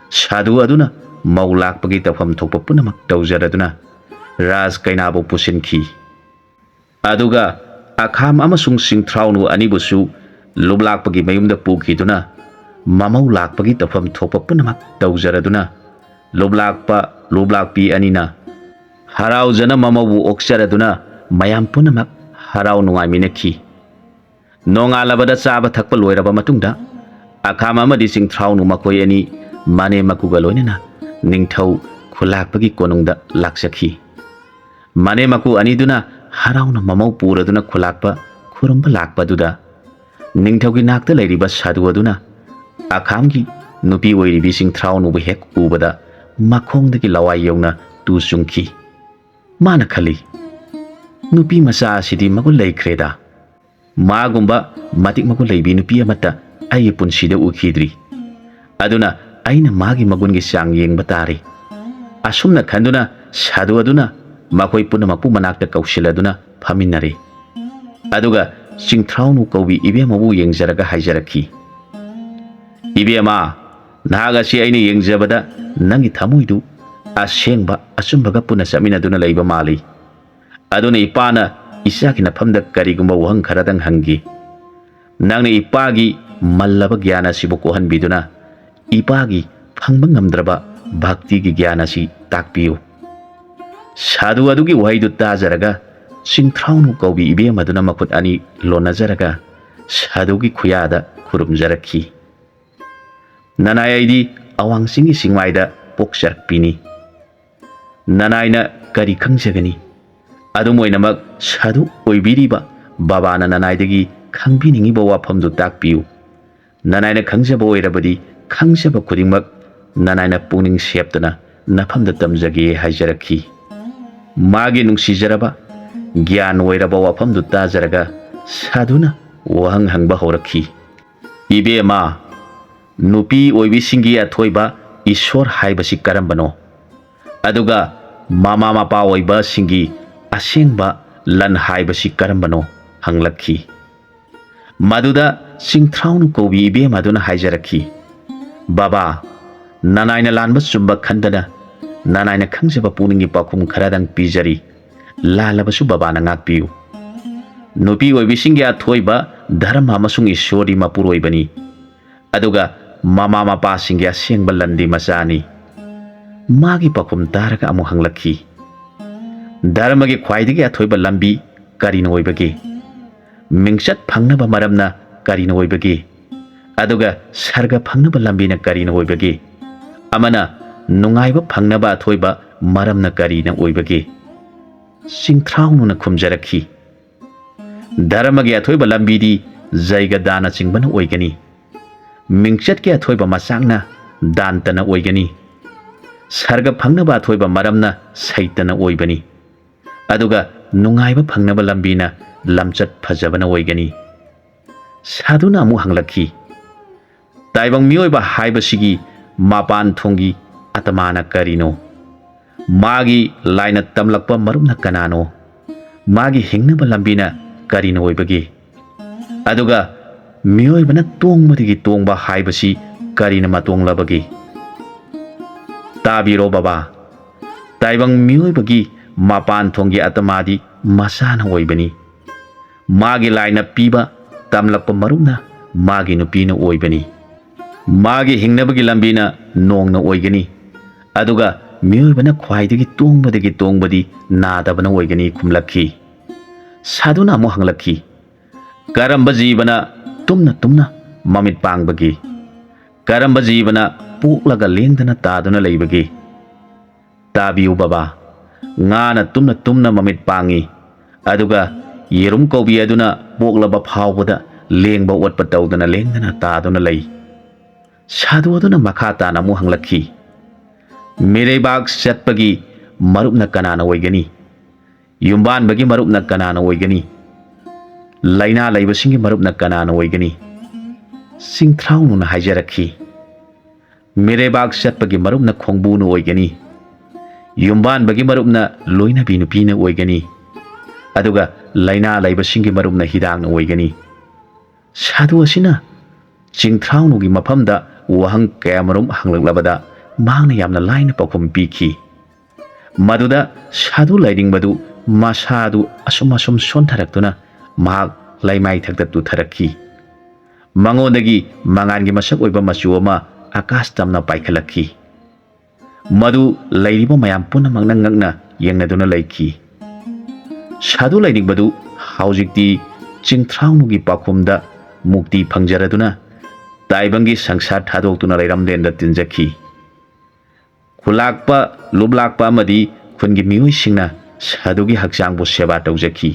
ꯁꯥꯗꯨ ꯑꯗꯨꯅ ꯃꯧ ꯂꯥꯛꯄꯒꯤ ꯇꯧꯐꯝ ꯊꯣꯛꯄ ꯄꯨꯝꯅꯃꯛ ꯇꯧꯖꯔꯗꯨꯅ ꯔꯥꯖ ꯀꯩꯅꯥꯕꯨ ꯄꯨꯁꯤꯟꯈꯤ꯫ ꯑꯗꯨꯒ ꯑꯈꯥꯝ ꯑꯃꯁꯨꯡ ꯆꯤꯡꯊ꯭ꯔꯥꯎꯅꯨ ꯑꯅꯤꯕꯨꯁꯨ ꯂꯨꯞꯂꯥꯛꯄꯒꯤ ꯃꯌꯨꯝꯗ ꯄꯨꯈꯤꯗꯨꯅ ꯃꯃꯧ ꯂꯥꯛꯄꯒꯤ ꯇꯧꯐꯝ ꯊꯣꯛꯄ ꯄꯨꯝꯅꯃꯛ ꯇꯧꯖꯔꯗꯨꯅ ꯂꯨꯞꯂꯥꯛꯄ ꯂꯨꯞꯂꯥꯛꯄꯤ ꯑꯅꯤꯅ ꯍꯔꯥꯎꯖꯅ ꯃꯃꯧꯕꯨ ꯑꯣꯛꯆꯔꯗꯨꯅ ꯃꯌꯥꯝ ꯄꯨꯝꯅꯃꯛ ꯍꯔꯥꯎ ꯅꯨꯡꯉꯥꯏꯃꯤꯟꯅꯈꯤ꯫ ꯅꯣꯡꯉꯥꯜꯂꯕꯗ ꯆꯥꯕ ꯊꯛꯄ ꯂꯣꯏꯔꯕ ꯃꯇꯨꯡꯗ ꯑꯈꯥꯝ ꯑꯃꯗꯤ ꯆꯤꯡꯊ꯭ꯔꯥꯎꯅꯨ ꯃꯈꯣꯏ ꯑꯅꯤ ꯃꯅꯦꯝ ꯃꯀꯨꯒ ꯂꯣꯏꯅꯅ ꯅꯤꯡꯊꯧ ꯈꯨꯂꯥꯛꯄꯒꯤ ꯀꯣꯅꯨꯡꯗ ꯂꯥꯛꯆꯈꯤ꯫ ꯃꯅꯦꯝ ꯃꯀꯨ ꯑꯅꯤꯗꯨꯅ ꯍꯔꯥꯎꯅ ꯃꯃꯧ ꯄꯨꯔꯗꯨꯅ ꯈꯨꯂꯥꯛꯄ ꯈꯨꯔꯨꯝꯕ ꯂꯥꯛꯄꯗꯨꯗ ꯅꯤꯡꯊꯧꯒꯤ ꯅꯥꯛꯇ ꯂꯩꯔꯤꯕ ꯁꯥꯗꯨ ꯑꯗꯨꯅ ꯑꯈꯥꯝꯒꯤ ꯅꯨꯄꯤ ꯑꯣꯏꯔꯤꯕꯤ ꯆꯤꯡꯊ꯭ꯔꯥꯎꯅꯨꯕꯨ ꯍꯦꯛ ꯎꯕꯗ ꯃꯈꯣꯡꯗꯒꯤ ꯂꯋꯥꯏ ꯌꯧꯅ ꯇꯨ ꯆꯨꯡꯈꯤ꯫ ꯃꯥꯅ ꯈꯜꯂꯤ, "ꯅꯨꯄꯤ ꯃꯆꯥ ꯑꯁꯤꯗꯤ ꯃꯒꯨꯟ ꯂꯩꯈ꯭ꯔꯦꯗ꯫ ꯃꯥꯒꯨꯝꯕ ꯃꯇꯤꯛ ꯃꯒꯨꯟ ꯂꯩꯕꯤ ꯅꯨꯄꯤ ꯑꯃꯠꯇ ꯑꯩꯒꯤ ꯄꯨꯟꯁꯤꯗ ꯎꯈꯤꯗ꯭ꯔꯤ꯫ ꯑꯗꯨꯅ ꯑꯩꯅ ꯃꯥꯒꯤ ꯃꯒꯨꯟꯒꯤ ꯆꯥꯡ ꯌꯦꯡꯕ ꯇꯥꯔꯦ"꯫ ꯑꯁꯨꯝꯅ ꯈꯟꯗꯨꯅ ꯁꯥꯗꯨ ꯑꯗꯨꯅ ꯃꯈꯣꯏ ꯄꯨꯝꯅꯃꯛꯄꯨ ꯃꯅꯥꯛꯇ ꯀꯧꯁꯤꯜꯂꯗꯨꯅ ꯐꯝꯃꯤꯟꯅꯔꯦ꯫ ꯑꯗꯨꯒ ꯆꯤꯡꯊ꯭ꯔꯥꯎꯅꯨ ꯀꯧꯕꯤ ꯏꯕꯦꯝꯃꯕꯨ ꯌꯦꯡꯖꯔꯒ ꯍꯥꯏꯖꯔꯛꯈꯤ, "ꯏꯕꯦꯝꯃ, ꯅꯍꯥꯛ ꯑꯁꯤ ꯑꯩꯅ ꯌꯦꯡꯖꯕꯗ ꯅꯪꯒꯤ ꯊꯃꯣꯏꯗꯨ ꯑꯁꯦꯡꯕ ꯑꯆꯨꯝꯕꯒ ꯄꯨꯟꯅ ꯆꯠꯃꯤꯟꯅꯗꯨꯅ ꯂꯩꯕ ꯃꯥꯜꯂꯤ꯫ ꯑꯗꯨꯅ ꯏꯄꯥꯅ ꯏꯆꯥꯒꯤ ꯅꯐꯝꯗ ꯀꯔꯤꯒꯨꯝꯕ ꯋꯥꯍꯪ ꯈꯔꯗꯪ ꯍꯪꯒꯦ꯫ ꯅꯪꯅ ꯏꯄꯥꯒꯤ ꯃꯜꯂꯕ ꯒ꯭ꯌꯥꯟ ꯑꯁꯤꯕꯨ ꯀꯣꯛꯍꯟꯕꯤꯗꯨꯅ ꯏꯄꯥꯒꯤ ꯐꯪꯕ ꯉꯝꯗ꯭ꯔꯕ ꯚꯛꯇꯤꯒꯤ ꯒ꯭ꯌꯥꯟ ꯑꯁꯤ ꯇꯥꯛꯄꯤꯌꯨ"꯫ ꯁꯥꯗꯨ ꯑꯗꯨꯒꯤ ꯋꯥꯍꯩꯗꯨ ꯇꯥꯖꯔꯒ ꯆꯤꯡꯊ꯭ꯔꯥꯎꯅꯨ ꯀꯧꯕꯤ ꯏꯕꯦꯝ ꯑꯗꯨꯅ ꯃꯈꯨꯠ ꯑꯅꯤ ꯂꯣꯟꯅꯖꯔꯒ ꯁꯥꯗꯨꯒꯤ ꯈꯨꯌꯥꯗ ꯈꯨꯔꯨꯝꯖꯔꯛꯈꯤ꯫ "ꯅꯅꯥꯏ ꯑꯩꯗꯤ ꯑꯋꯥꯡ ꯆꯤꯡꯒꯤ ꯆꯤꯡꯃꯥꯏꯗ ꯄꯣꯛꯆꯔꯛꯄꯤꯅꯤ꯫ ꯅꯅꯥꯏꯅ ꯀꯔꯤ ꯈꯪꯖꯒꯅꯤ? ꯑꯗꯨꯝ ꯑꯣꯏꯅꯃꯛ ꯁꯥꯗꯨ ꯑꯣꯏꯕꯤꯔꯤꯕ ꯕꯕꯥꯅ ꯅꯅꯥꯏꯗꯒꯤ ꯈꯪꯕꯤꯅꯤꯡꯉꯤꯕ ꯋꯥꯐꯝꯗꯨ ꯇꯥꯛꯄꯤꯌꯨ꯫ ꯅꯅꯥꯏꯅ ꯈꯪꯖꯕ ꯑꯣꯏꯔꯕꯗꯤ ꯈꯪꯖꯕ ꯈꯨꯗꯤꯡꯃꯛ ꯅꯅꯥꯏꯅ ꯄꯨꯛꯅꯤꯡ ꯁꯦꯞꯇꯅ ꯅꯐꯝꯗ ꯇꯝꯖꯒꯦ" ꯍꯥꯏꯖꯔꯛꯈꯤ꯫ ꯃꯥꯒꯤ ꯅꯨꯡꯁꯤꯖꯔꯕ ꯒ꯭ꯌꯥꯟ ꯑꯣꯏꯔꯕ ꯋꯥꯐꯝꯗꯨ ꯇꯥꯖꯔꯒ ꯁꯥꯗꯨꯅ ꯋꯥꯍꯪ ꯍꯪꯕ ꯍꯧꯔꯛꯈꯤ꯫ "ꯏꯕꯦꯝꯃ, ꯅꯨꯄꯤ ꯑꯣꯏꯕꯤꯁꯤꯡꯒꯤ ꯑꯊꯣꯏꯕ ꯏꯁꯣꯔ ꯍꯥꯏꯕꯁꯤ ꯀꯔꯝꯕꯅꯣ? ꯑꯗꯨꯒ ꯃꯃꯥ ꯃꯄꯥ ꯑꯣꯏꯕꯁꯤꯡꯒꯤ ꯑꯁꯦꯡꯕ ꯂꯟ ꯍꯥꯏꯕꯁꯤ ꯀꯔꯝꯕꯅꯣ?" ꯍꯪꯂꯛꯈꯤ꯫ ꯃꯗꯨꯗ ꯆꯤꯡꯊ꯭ꯔꯥꯎꯅꯨ ꯀꯧꯕꯤ ꯏꯕꯦꯝ ꯑꯗꯨꯅ ꯍꯥꯏꯖꯔꯛꯈꯤ, "ꯕꯕꯥ, ꯅꯅꯥꯏꯅ ꯂꯥꯟꯕ ꯆꯨꯝꯕ ꯈꯟꯗꯅ ꯅꯅꯥꯏꯅ ꯈꯪꯖꯕ ꯄꯨꯛꯅꯤꯡꯒꯤ ꯄꯥꯎꯈꯨꯝ ꯈꯔꯗꯪ ꯄꯤꯖꯔꯤ꯫ ꯂꯥꯜꯂꯕꯁꯨ ꯕꯕꯥꯅ ꯉꯥꯛꯄꯤꯌꯨ꯫ ꯅꯨꯄꯤ ꯑꯣꯏꯕꯤꯁꯤꯡꯒꯤ ꯑꯊꯣꯏꯕ ꯙꯔꯃ ꯑꯃꯁꯨꯡ ꯏꯁꯣꯔꯗꯤ ꯃꯄꯨꯔꯣꯏꯕꯅꯤ꯫ ꯑꯗꯨꯒ ꯃꯃꯥ ꯃꯄꯥꯁꯤꯡꯒꯤ ꯑꯁꯦꯡꯕ ꯂꯟꯗꯤ ꯃꯆꯥꯅꯤ"꯫ ꯃꯥꯒꯤ ꯄꯥꯎꯈꯨꯝ ꯇꯥꯔꯒ ꯑꯃꯨꯛ ꯍꯪꯂꯛꯈꯤ, "ꯙꯔꯃꯒꯤ ꯈ꯭ꯋꯥꯏꯗꯒꯤ ꯑꯊꯣꯏꯕ ꯂꯝꯕꯤ ꯀꯔꯤꯅ ꯑꯣꯏꯕꯒꯦ? ꯃꯤꯡꯆꯠ ꯐꯪꯅꯕ ꯃꯔꯝꯅ ꯀꯔꯤꯅ ꯑꯣꯏꯕꯒꯦ? ꯑꯗꯨꯒ ꯁꯔꯒ ꯐꯪꯅꯕ ꯂꯝꯕꯤꯅ ꯀꯔꯤꯅ ꯑꯣꯏꯕꯒꯦ? ꯑꯃꯅ ꯅꯨꯡꯉꯥꯏꯕ ꯐꯪꯅꯕ ꯑꯊꯣꯏꯕ ꯃꯔꯝꯅ ꯀꯔꯤꯅ ꯑꯣꯏꯕꯒꯦ?" ꯆꯤꯡꯊ꯭ꯔꯥꯎꯅꯨꯅ ꯈꯨꯝꯖꯔꯛꯈꯤ, "ꯙꯔꯃꯒꯤ ꯑꯊꯣꯏꯕ ꯂꯝꯕꯤꯗꯤ ꯖꯩꯒ ꯗꯥꯅꯆꯤꯡꯕꯅ ꯑꯣꯏꯒꯅꯤ꯫ ꯃꯤꯡꯆꯠꯀꯤ ꯑꯊꯣꯏꯕ ꯃꯆꯥꯛꯅ ꯗꯥꯟꯇꯅ ꯑꯣꯏꯒꯅꯤ꯫ ꯁꯔꯒ ꯐꯪꯅꯕ ꯑꯊꯣꯏꯕ ꯃꯔꯝꯅ ꯁꯩꯇꯅ ꯑꯣꯏꯕꯅꯤ꯫ ꯑꯗꯨꯒ ꯅꯨꯡꯉꯥꯏꯕ ꯐꯪꯅꯕ ꯂꯝꯕꯤꯅ ꯂꯝꯆꯠ ꯐꯖꯕꯅ ꯑꯣꯏꯒꯅꯤ꯫ ꯁꯥꯗꯨꯅ ꯑꯃꯨꯛ ꯍꯪꯂꯛꯈꯤ, "ꯇꯥꯏꯕꯪ ꯃꯤꯑꯣꯏꯕ ꯍꯥꯏꯕꯁꯤꯒꯤ ꯃꯄꯥꯟ ꯊꯣꯡꯒꯤ ꯑꯇꯃꯥꯅ ꯀꯔꯤꯅꯣ? ꯃꯥꯒꯤ ꯂꯥꯏꯅ ꯇꯝꯂꯛꯄ ꯃꯔꯨꯞꯅ ꯀꯅꯥꯅꯣ? ꯃꯥꯒꯤ ꯍꯤꯡꯅꯕ ꯂꯝꯕꯤꯅ ꯀꯔꯤꯅ ꯑꯣꯏꯕꯒꯦ? ꯑꯗꯨꯒ ꯃꯤꯑꯣꯏꯕꯅ ꯇꯣꯡꯕꯗꯒꯤ ꯇꯣꯡꯕ ꯍꯥꯏꯕꯁꯤ ꯀꯔꯤꯅ ꯃꯇꯣꯡꯂꯕꯒꯦ?" ꯇꯥꯕꯤꯔꯣ ꯕꯕꯥ, ꯇꯥꯏꯕꯪ ꯃꯤꯑꯣꯏꯕꯒꯤ ꯃꯄꯥꯟ ꯊꯣꯡꯒꯤ ꯑꯇꯃꯥꯗꯤ ꯃꯁꯥꯅ ꯑꯣꯏꯕꯅꯤ꯫ ꯃꯥꯒꯤ ꯂꯥꯏꯅ ꯄꯤꯕ ꯇꯝꯂꯛꯄ ꯃꯔꯨꯞꯅ ꯃꯥꯒꯤ ꯅꯨꯄꯤꯅ ꯑꯣꯏꯕꯅꯤ꯫ ꯃꯥꯒꯤ ꯍꯤꯡꯅꯕꯒꯤ ꯂꯝꯕꯤꯅ ꯅꯣꯡꯅ ꯑꯣꯏꯒꯅꯤ꯫ ꯑꯗꯨꯒ ꯃꯤꯑꯣꯏꯕꯅ ꯈ꯭ꯋꯥꯏꯗꯒꯤ ꯇꯣꯡꯕꯗꯒꯤ ꯇꯣꯡꯕꯗꯤ ꯅꯥꯗꯕꯅ ꯑꯣꯏꯒꯅꯤ ꯈꯨꯝꯂꯛꯈꯤ꯫ ꯁꯥꯗꯨꯅ ꯑꯃꯨꯛ ꯍꯪꯂꯛꯈꯤ, "ꯀꯔꯝꯕ ꯖꯤꯕꯅ ꯇꯨꯝꯅ ꯇꯨꯝꯅ ꯃꯃꯤꯠ ꯄꯥꯡꯕꯒꯦ? ꯀꯔꯝꯕ ꯖꯤꯕꯅ ꯄꯣꯛꯂꯒ ꯂꯦꯡꯗꯅ ꯇꯥꯗꯨꯅ ꯂꯩꯕꯒꯦ?" ꯇꯥꯕꯤꯌꯨ ꯕꯕꯥ, ꯉꯥꯅ ꯇꯨꯝꯅ ꯇꯨꯝꯅ ꯃꯃꯤꯠ ꯄꯥꯡꯏ, ꯑꯗꯨꯒ ꯌꯦꯔꯨꯝ ꯀꯧꯕꯤ ꯑꯗꯨꯅ ꯄꯣꯛꯂꯕ ꯐꯥꯎꯕꯗ ꯂꯦꯡꯕ ꯑꯣꯠꯄ ꯇꯧꯗꯅ ꯂꯦꯡꯗꯅ ꯇꯥꯗꯨꯅ ꯂꯩ꯫ ꯁꯥꯗꯨ ꯑꯗꯨꯅ ꯃꯈꯥ ꯇꯥꯅ ꯑꯃꯨꯛ ꯍꯪꯂꯛꯈꯤ, "ꯃꯤꯔꯩꯕꯥꯛ ꯆꯠꯄꯒꯤ ꯃꯔꯨꯞꯅ ꯀꯅꯥꯅ ꯑꯣꯏꯒꯅꯤ? ꯌꯨꯝꯕꯥꯟꯕꯒꯤ ꯃꯔꯨꯞꯅ ꯀꯅꯥꯅ ꯑꯣꯏꯒꯅꯤ? ꯂꯥꯏꯅꯥ ꯂꯩꯕꯁꯤꯡꯒꯤ ꯃꯔꯨꯞꯅ ꯀꯅꯥꯅ ꯑꯣꯏꯒꯅꯤ?" ꯆꯤꯡꯊ꯭ꯔꯥꯎꯅꯨꯅ ꯍꯥꯏꯖꯔꯛꯈꯤ, "ꯃꯤꯔꯩꯕꯥꯛ ꯆꯠꯄꯒꯤ ꯃꯔꯨꯞꯅ ꯈꯣꯡꯕꯨꯅ ꯑꯣꯏꯒꯅꯤ, ꯌꯨꯝꯕꯥꯟꯕꯒꯤ ꯃꯔꯨꯞꯅ ꯂꯣꯏꯅꯕꯤ ꯅꯨꯄꯤꯅ ꯑꯣꯏꯒꯅꯤ, ꯑꯗꯨꯒ ꯂꯥꯏꯅꯥ ꯂꯩꯕꯁꯤꯡꯒꯤ ꯃꯔꯨꯞꯅ ꯍꯤꯗꯥꯛꯅ ꯑꯣꯏꯒꯅꯤ꯫" ꯁꯥꯗꯨ ꯑꯁꯤꯅ ꯆꯤꯡꯊ꯭ꯔꯥꯎꯅꯨꯒꯤ ꯃꯐꯝꯗ ꯋꯥꯍꯪ ꯀꯌꯥꯃꯔꯨꯝ ꯍꯪꯂꯛꯂꯕꯗ ꯃꯍꯥꯛꯅ ꯌꯥꯝꯅ ꯂꯥꯏꯅ ꯄꯥꯎꯈꯨꯝ ꯄꯤꯈꯤ꯫ ꯃꯗꯨꯗ ꯁꯥꯗꯨ ꯂꯥꯏꯅꯤꯡꯕꯗꯨ ꯃꯁꯥꯗꯨ ꯑꯁꯨꯝ ꯑꯁꯨꯝ ꯁꯣꯟꯊꯔꯛꯇꯨꯅ ꯃꯍꯥꯛ ꯂꯩꯃꯥꯏꯊꯛꯇ ꯇꯨꯊꯔꯛꯈꯤ꯫ ꯃꯉꯣꯟꯗꯒꯤ ꯃꯉꯥꯜꯒꯤ ꯃꯁꯛ ꯑꯣꯏꯕ ꯃꯆꯨ ꯑꯃ ꯑꯀꯥꯁ ꯇꯝꯅ ꯄꯥꯏꯈꯠꯂꯛꯈꯤ꯫ ꯃꯗꯨ ꯂꯩꯔꯤꯕ ꯃꯌꯥꯝ ꯄꯨꯝꯅꯃꯛꯅ ꯉꯛꯅ ꯌꯦꯡꯅꯗꯨꯅ ꯂꯩꯈꯤ꯫ ꯁꯥꯗꯨ ꯂꯥꯏꯅꯤꯡꯕꯗꯨ ꯍꯧꯖꯤꯛꯇꯤ ꯆꯤꯡꯊ꯭ꯔꯥꯎꯅꯨꯒꯤ ꯄꯥꯎꯈꯨꯝꯗ ꯃꯨꯛꯇꯤ ꯐꯪꯖꯔꯗꯨꯅ ꯇꯥꯏꯕꯪꯒꯤ ꯁꯪꯁꯥꯔ ꯊꯥꯗꯣꯛꯇꯨꯅ ꯂꯩꯔꯝꯂꯦꯟꯗ ꯇꯤꯟꯖꯈꯤ꯫ ꯈꯨꯂꯥꯛꯄ, ꯂꯨꯞꯂꯥꯛꯄ ꯑꯃꯗꯤ ꯈꯨꯟꯒꯤ ꯃꯤꯑꯣꯏꯁꯤꯡꯅ ꯁꯥꯗꯨꯒꯤ ꯍꯛꯆꯥꯡꯕꯨ ꯁꯦꯕꯥ ꯇꯧꯖꯈꯤ꯫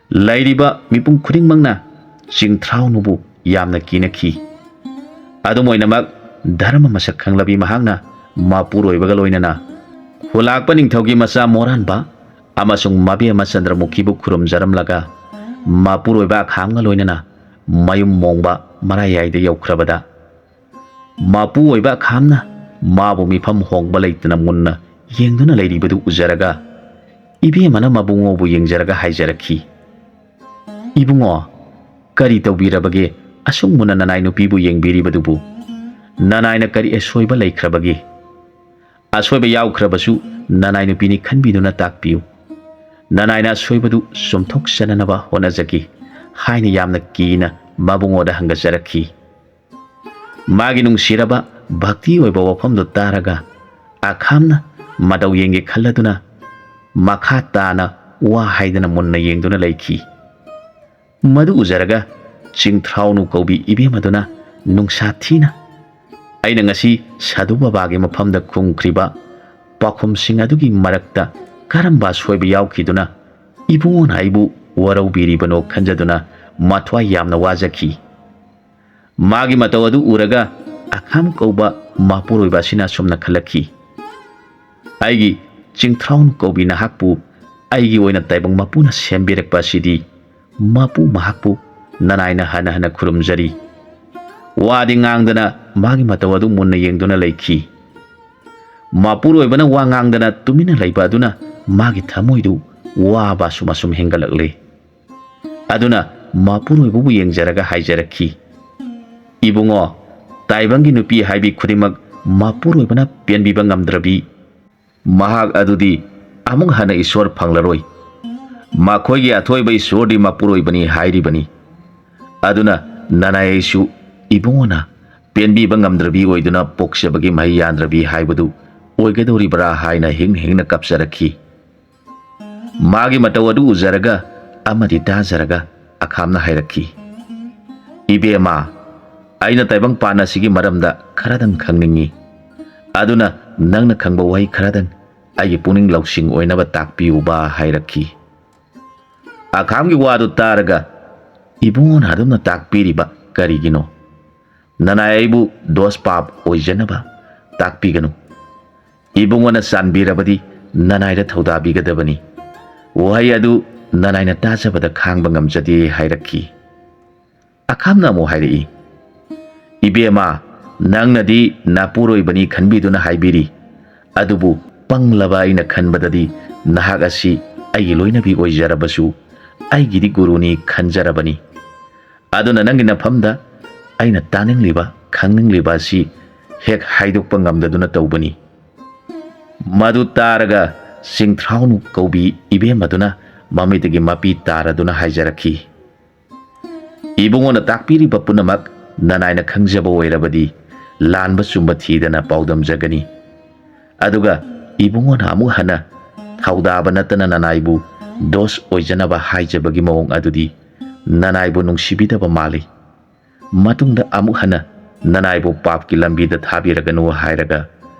ꯂꯩꯔꯤꯕ ꯃꯤꯄꯨꯝ ꯈꯨꯗꯤꯡꯃꯛꯅ ꯆꯤꯡꯊ꯭ꯔꯥꯎꯅꯨꯕꯨ ꯌꯥꯝꯅ ꯀꯤꯅꯈꯤ꯫ ꯑꯗꯨꯝ ꯑꯣꯏꯅꯃꯛ, ꯙꯔꯃ ꯃꯁꯛ ꯈꯪꯂꯕꯤ ꯃꯍꯥꯛꯅ ꯃꯄꯨꯔꯣꯏꯕꯒ ꯂꯣꯏꯅꯅ ꯍꯨꯂꯥꯛꯄ ꯅꯤꯡꯊꯧꯒꯤ ꯃꯆꯥ ꯃꯣꯔꯥꯟꯕ ꯑꯃꯁꯨꯡ ꯃꯕꯦꯝꯃ ꯆꯟꯗ꯭ꯔꯃꯨꯈꯤꯕꯨ ꯈꯨꯔꯨꯝꯖꯔꯝꯂꯒ, ꯃꯄꯨꯔꯣꯏꯕ ꯑꯈꯥꯝꯒ ꯂꯣꯏꯅꯅ ꯃꯌꯨꯝ ꯃꯣꯡꯕ ꯃꯔꯥꯌꯥꯏꯗ ꯌꯧꯈ꯭ꯔꯕꯗ, ꯃꯄꯨ ꯑꯣꯏꯕ ꯑꯈꯥꯝꯅ ꯃꯥꯕꯨ ꯃꯤꯐꯝ ꯍꯣꯡꯕ ꯂꯩꯇꯅ ꯃꯨꯟꯅ ꯌꯦꯡꯗꯨꯅ ꯂꯩꯔꯤꯕꯗꯨ ꯎꯖꯔꯒ, ꯏꯕꯦꯝꯃꯅ ꯃꯕꯨꯡꯉꯣꯕꯨ ꯌꯦꯡꯖꯔꯒ ꯍꯥꯏꯖꯔꯛꯈꯤ, "ꯏꯕꯨꯡꯉꯣ, ꯀꯔꯤ ꯇꯧꯕꯤꯔꯕꯒꯦ? ꯑꯁꯨꯛ ꯃꯨꯟꯅ ꯅꯅꯥꯏ ꯅꯨꯄꯤꯕꯨ ꯌꯦꯡꯕꯤꯔꯤꯕꯗꯨꯕꯨ ꯅꯅꯥꯏꯅ ꯀꯔꯤ ꯑꯁꯣꯏꯕ ꯂꯩꯈ꯭ꯔꯕꯒꯦ? ꯑꯁꯣꯏꯕ ꯌꯥꯎꯈ꯭ꯔꯕꯁꯨ ꯅꯅꯥꯏ ꯅꯨꯄꯤꯅꯤ ꯈꯟꯕꯤꯗꯨꯅ ꯇꯥꯛꯄꯤꯌꯨ꯫ ꯅꯅꯥꯏꯅ ꯑꯁꯣꯏꯕꯗꯨ ꯆꯨꯝꯊꯣꯛꯆꯅꯅꯕ ꯍꯣꯠꯅꯖꯒꯦ" ꯍꯥꯏꯅ ꯌꯥꯝꯅ ꯀꯤꯅ ꯃꯕꯨꯡꯉꯣꯗ ꯍꯪꯒꯠꯆꯔꯛꯈꯤ꯫ ꯃꯥꯒꯤ ꯅꯨꯡꯁꯤꯔꯕ ꯚꯛꯇꯤ ꯑꯣꯏꯕ ꯋꯥꯐꯝꯗꯨ ꯇꯥꯔꯒ ꯑꯈꯥꯝꯅ ꯃꯇꯧ ꯌꯦꯡꯒꯦ ꯈꯜꯂꯗꯨꯅ ꯃꯈꯥ ꯇꯥꯅ ꯋꯥ ꯍꯥꯏꯗꯅ ꯃꯨꯟꯅ ꯌꯦꯡꯗꯨꯅ ꯂꯩꯈꯤ꯫ ꯃꯗꯨ ꯎꯖꯔꯒ ꯆꯤꯡꯊ꯭ꯔꯥꯎꯅꯨ ꯀꯧꯕꯤ ꯏꯕꯦꯝ ꯑꯗꯨꯅ ꯅꯨꯡꯁꯥ ꯊꯤꯅ, "ꯑꯩꯅ ꯉꯁꯤ ꯁꯥꯙꯨ ꯕꯕꯥꯒꯤ ꯃꯐꯝꯗ ꯈꯨꯝꯈ꯭ꯔꯤꯕ ꯄꯥꯎꯈꯨꯝꯁꯤꯡ ꯑꯗꯨꯒꯤ ꯃꯔꯛꯇ ꯀꯔꯝꯕ ꯑꯁꯣꯏꯕ ꯌꯥꯎꯈꯤꯗꯨꯅ ꯏꯕꯨꯡꯉꯣꯅ ꯑꯩꯕꯨ ꯋꯥꯔꯧꯕꯤꯔꯤꯕꯅꯣ?" ꯈꯟꯖꯗꯨꯅ ꯃꯊ꯭ꯋꯥꯏ ꯌꯥꯝꯅ ꯋꯥꯖꯈꯤ꯫ ꯃꯥꯒꯤ ꯃꯇꯧ ꯑꯗꯨ ꯎꯔꯒ ꯑꯈꯥꯝ ꯀꯧꯕ ꯃꯄꯨꯔꯣꯏꯕ ꯑꯁꯤꯅ ꯑꯁꯨꯝꯅ ꯈꯜꯂꯛꯈꯤ, "ꯑꯩꯒꯤ ꯆꯤꯡꯊ꯭ꯔꯥꯎꯅꯨ ꯀꯧꯕꯤ ꯅꯍꯥꯛꯄꯨ ꯑꯩꯒꯤ ꯑꯣꯏꯅ ꯇꯥꯏꯕꯪ ꯃꯄꯨꯅ ꯁꯦꯝꯕꯤꯔꯛꯄ ꯑꯁꯤꯗꯤ ꯃꯄꯨ ꯃꯍꯥꯛꯄꯨ ꯅꯅꯥꯏꯅ ꯍꯟꯅ ꯍꯟꯅ ꯈꯨꯔꯨꯝꯖꯔꯤ"꯫ ꯋꯥꯗꯤ ꯉꯥꯡꯗꯅ ꯃꯥꯒꯤ ꯃꯇꯧ ꯑꯗꯨ ꯃꯨꯟꯅ ꯌꯦꯡꯗꯨꯅ ꯂꯩꯈꯤ꯫ ꯃꯄꯨꯔꯣꯏꯕꯅ ꯋꯥ ꯉꯥꯡꯗꯅ ꯇꯨꯃꯤꯟꯅ ꯂꯩꯕ ꯑꯗꯨꯅ ꯃꯥꯒꯤ ꯊꯃꯣꯏꯗꯨ ꯋꯥꯕ ꯑꯁꯨꯝ ꯑꯁꯨꯝ ꯍꯦꯟꯒꯠꯂꯛꯂꯦ꯫ ꯑꯗꯨꯅ ꯃꯄꯨꯔꯣꯏꯕꯕꯨ ꯌꯦꯡꯖꯔꯒ ꯍꯥꯏꯖꯔꯛꯈꯤ, "ꯏꯕꯨꯡꯉꯣ, ꯇꯥꯏꯕꯪꯒꯤ ꯅꯨꯄꯤ ꯍꯥꯏꯕꯤ ꯈꯨꯗꯤꯡꯃꯛ ꯃꯄꯨꯔꯣꯏꯕꯅ ꯄꯦꯟꯕꯤꯕ ꯉꯝꯗ꯭ꯔꯕꯤ, ꯃꯍꯥꯛ ꯑꯗꯨꯗꯤ ꯑꯃꯨꯛ ꯍꯟꯅ ꯏꯁꯣꯔ ꯐꯪꯂꯔꯣꯏ꯫ ꯃꯈꯣꯏꯒꯤ ꯑꯊꯣꯏꯕ ꯏꯁꯣꯔꯗꯤ ꯃꯄꯨꯔꯣꯏꯕꯅꯤ ꯍꯥꯏꯔꯤꯕꯅꯤ꯫ ꯑꯗꯨꯅ ꯅꯅꯥꯏ ꯑꯩꯁꯨ ꯏꯕꯨꯡꯉꯣꯅ ꯄꯦꯟꯕꯤꯕ ꯉꯝꯗ꯭ꯔꯕꯤ ꯑꯣꯏꯗꯨꯅ ꯄꯣꯛꯆꯕꯒꯤ ꯃꯍꯩ ꯌꯥꯟꯗ꯭ꯔꯕꯤ ꯍꯥꯏꯕꯗꯨ ꯑꯣꯏꯒꯗꯧꯔꯤꯕ꯭ꯔꯥ?" ꯍꯥꯏꯅ ꯍꯤꯡ ꯍꯤꯡꯅ ꯀꯞꯆꯔꯛꯈꯤ꯫ ꯃꯥꯒꯤ ꯃꯇꯧ ꯑꯗꯨ ꯎꯖꯔꯒ ꯑꯃꯗꯤ ꯇꯥꯖꯔꯒ ꯑꯈꯥꯝꯅ ꯍꯥꯏꯔꯛꯈꯤ, "ꯏꯕꯦꯝꯃ, ꯑꯩꯅ ꯇꯥꯏꯕꯪꯄꯥꯟ ꯑꯁꯤꯒꯤ ꯃꯔꯝꯗ ꯈꯔꯗꯪ ꯈꯪꯅꯤꯡꯏ꯫ ꯑꯗꯨꯅ ꯅꯪꯅ ꯈꯪꯕ ꯋꯥꯍꯩ ꯈꯔꯗꯪ ꯑꯩꯒꯤ ꯄꯨꯛꯅꯤꯡ ꯂꯧꯁꯤꯡ ꯑꯣꯏꯅꯕ ꯇꯥꯛꯄꯤꯌꯨꯕ" ꯍꯥꯏꯔꯛꯈꯤ꯫ ꯑꯈꯥꯝꯒꯤ ꯋꯥꯗꯨ ꯇꯥꯔꯒ ꯏꯕꯨꯡꯉꯣꯅ ꯑꯗꯨꯝꯅ ꯇꯥꯛꯄꯤꯔꯤꯕ ꯀꯔꯤꯒꯤꯅꯣ? ꯅꯅꯥꯏ ꯑꯩꯕꯨ ꯗꯣꯁ ꯄꯥꯞ ꯑꯣꯏꯖꯅꯕ ꯇꯥꯛꯄꯤꯒꯅꯨ꯫ ꯏꯕꯨꯡꯉꯣꯅ ꯆꯥꯟꯕꯤꯔꯕꯗꯤ ꯅꯅꯥꯏꯗ ꯊꯧꯗꯥꯕꯤꯒꯗꯕꯅꯤ꯫ ꯋꯥꯍꯩ ꯑꯗꯨ ꯅꯅꯥꯏꯅ ꯇꯥꯖꯕꯗ ꯈꯥꯡꯕ ꯉꯝꯖꯗꯦ ꯍꯥꯏꯔꯛꯈꯤ꯫ ꯑꯈꯥꯝꯅ ꯑꯃꯨꯛ ꯍꯥꯏꯔꯛꯏ, "ꯏꯕꯦꯝꯃ, ꯅꯪꯅꯗꯤ ꯅꯄꯨꯔꯣꯏꯕꯅꯤ ꯈꯟꯕꯤꯗꯨꯅ ꯍꯥꯏꯕꯤꯔꯤ, ꯑꯗꯨꯕꯨ ꯄꯪꯂꯕ ꯑꯩꯅ ꯈꯟꯕꯗꯗꯤ ꯅꯍꯥꯛ ꯑꯁꯤ ꯑꯩꯒꯤ ꯂꯣꯏꯅꯕꯤ ꯑꯣꯏꯖꯔꯕꯁꯨ ꯑꯩꯒꯤꯗꯤ ꯒꯨꯔꯨꯅꯤ ꯈꯟꯖꯔꯕꯅꯤ꯫ ꯑꯗꯨꯅ ꯅꯪꯒꯤ ꯅꯐꯝꯗ ꯑꯩꯅ ꯇꯥꯅꯤꯡꯂꯤꯕ, ꯈꯪꯅꯤꯡꯂꯤꯕ ꯑꯁꯤ ꯍꯦꯛ ꯍꯥꯏꯗꯣꯛꯄ ꯉꯝꯗꯗꯨꯅ ꯇꯧꯕꯅꯤ"꯫ ꯃꯗꯨ ꯇꯥꯔꯒ ꯆꯤꯡꯊ꯭ꯔꯥꯎꯅꯨ ꯀꯧꯕꯤ ꯏꯕꯦꯝ ꯑꯗꯨꯅ ꯃꯃꯤꯠꯇꯒꯤ ꯃꯄꯤ ꯇꯥꯔꯗꯨꯅ ꯍꯥꯏꯖꯔꯛꯈꯤ, "ꯏꯕꯨꯡꯉꯣꯅ ꯇꯥꯛꯄꯤꯔꯤꯕ ꯄꯨꯝꯅꯃꯛ ꯅꯅꯥꯏꯅ ꯈꯪꯖꯕ ꯑꯣꯏꯔꯕꯗꯤ ꯂꯥꯟꯕ ꯆꯨꯝꯕ ꯊꯤꯗꯅ ꯄꯥꯎꯗꯝꯖꯒꯅꯤ꯫ ꯑꯗꯨꯒ ꯏꯕꯨꯡꯉꯣꯅ ꯑꯃꯨꯛ ꯍꯟꯅ ꯊꯧꯗꯥꯕ ꯅꯠꯇꯅ ꯅꯅꯥꯏꯕꯨ ꯗꯣꯁ ꯑꯣꯏꯖꯅꯕ ꯍꯥꯏꯖꯕꯒꯤ ꯃꯑꯣꯡ ꯑꯗꯨꯗꯤ ꯅꯅꯥꯏꯕꯨ ꯅꯨꯡꯁꯤꯕꯤꯗꯕ ꯃꯥꯜꯂꯤ꯫ ꯃꯇꯨꯡꯗ ꯑꯃꯨꯛ ꯍꯟꯅ ꯅꯅꯥꯏꯕꯨ ꯄꯥꯞꯀꯤ ꯂꯝꯕꯤꯗ ꯊꯥꯕꯤꯔꯒꯅꯨ" ꯍꯥꯏꯔꯒ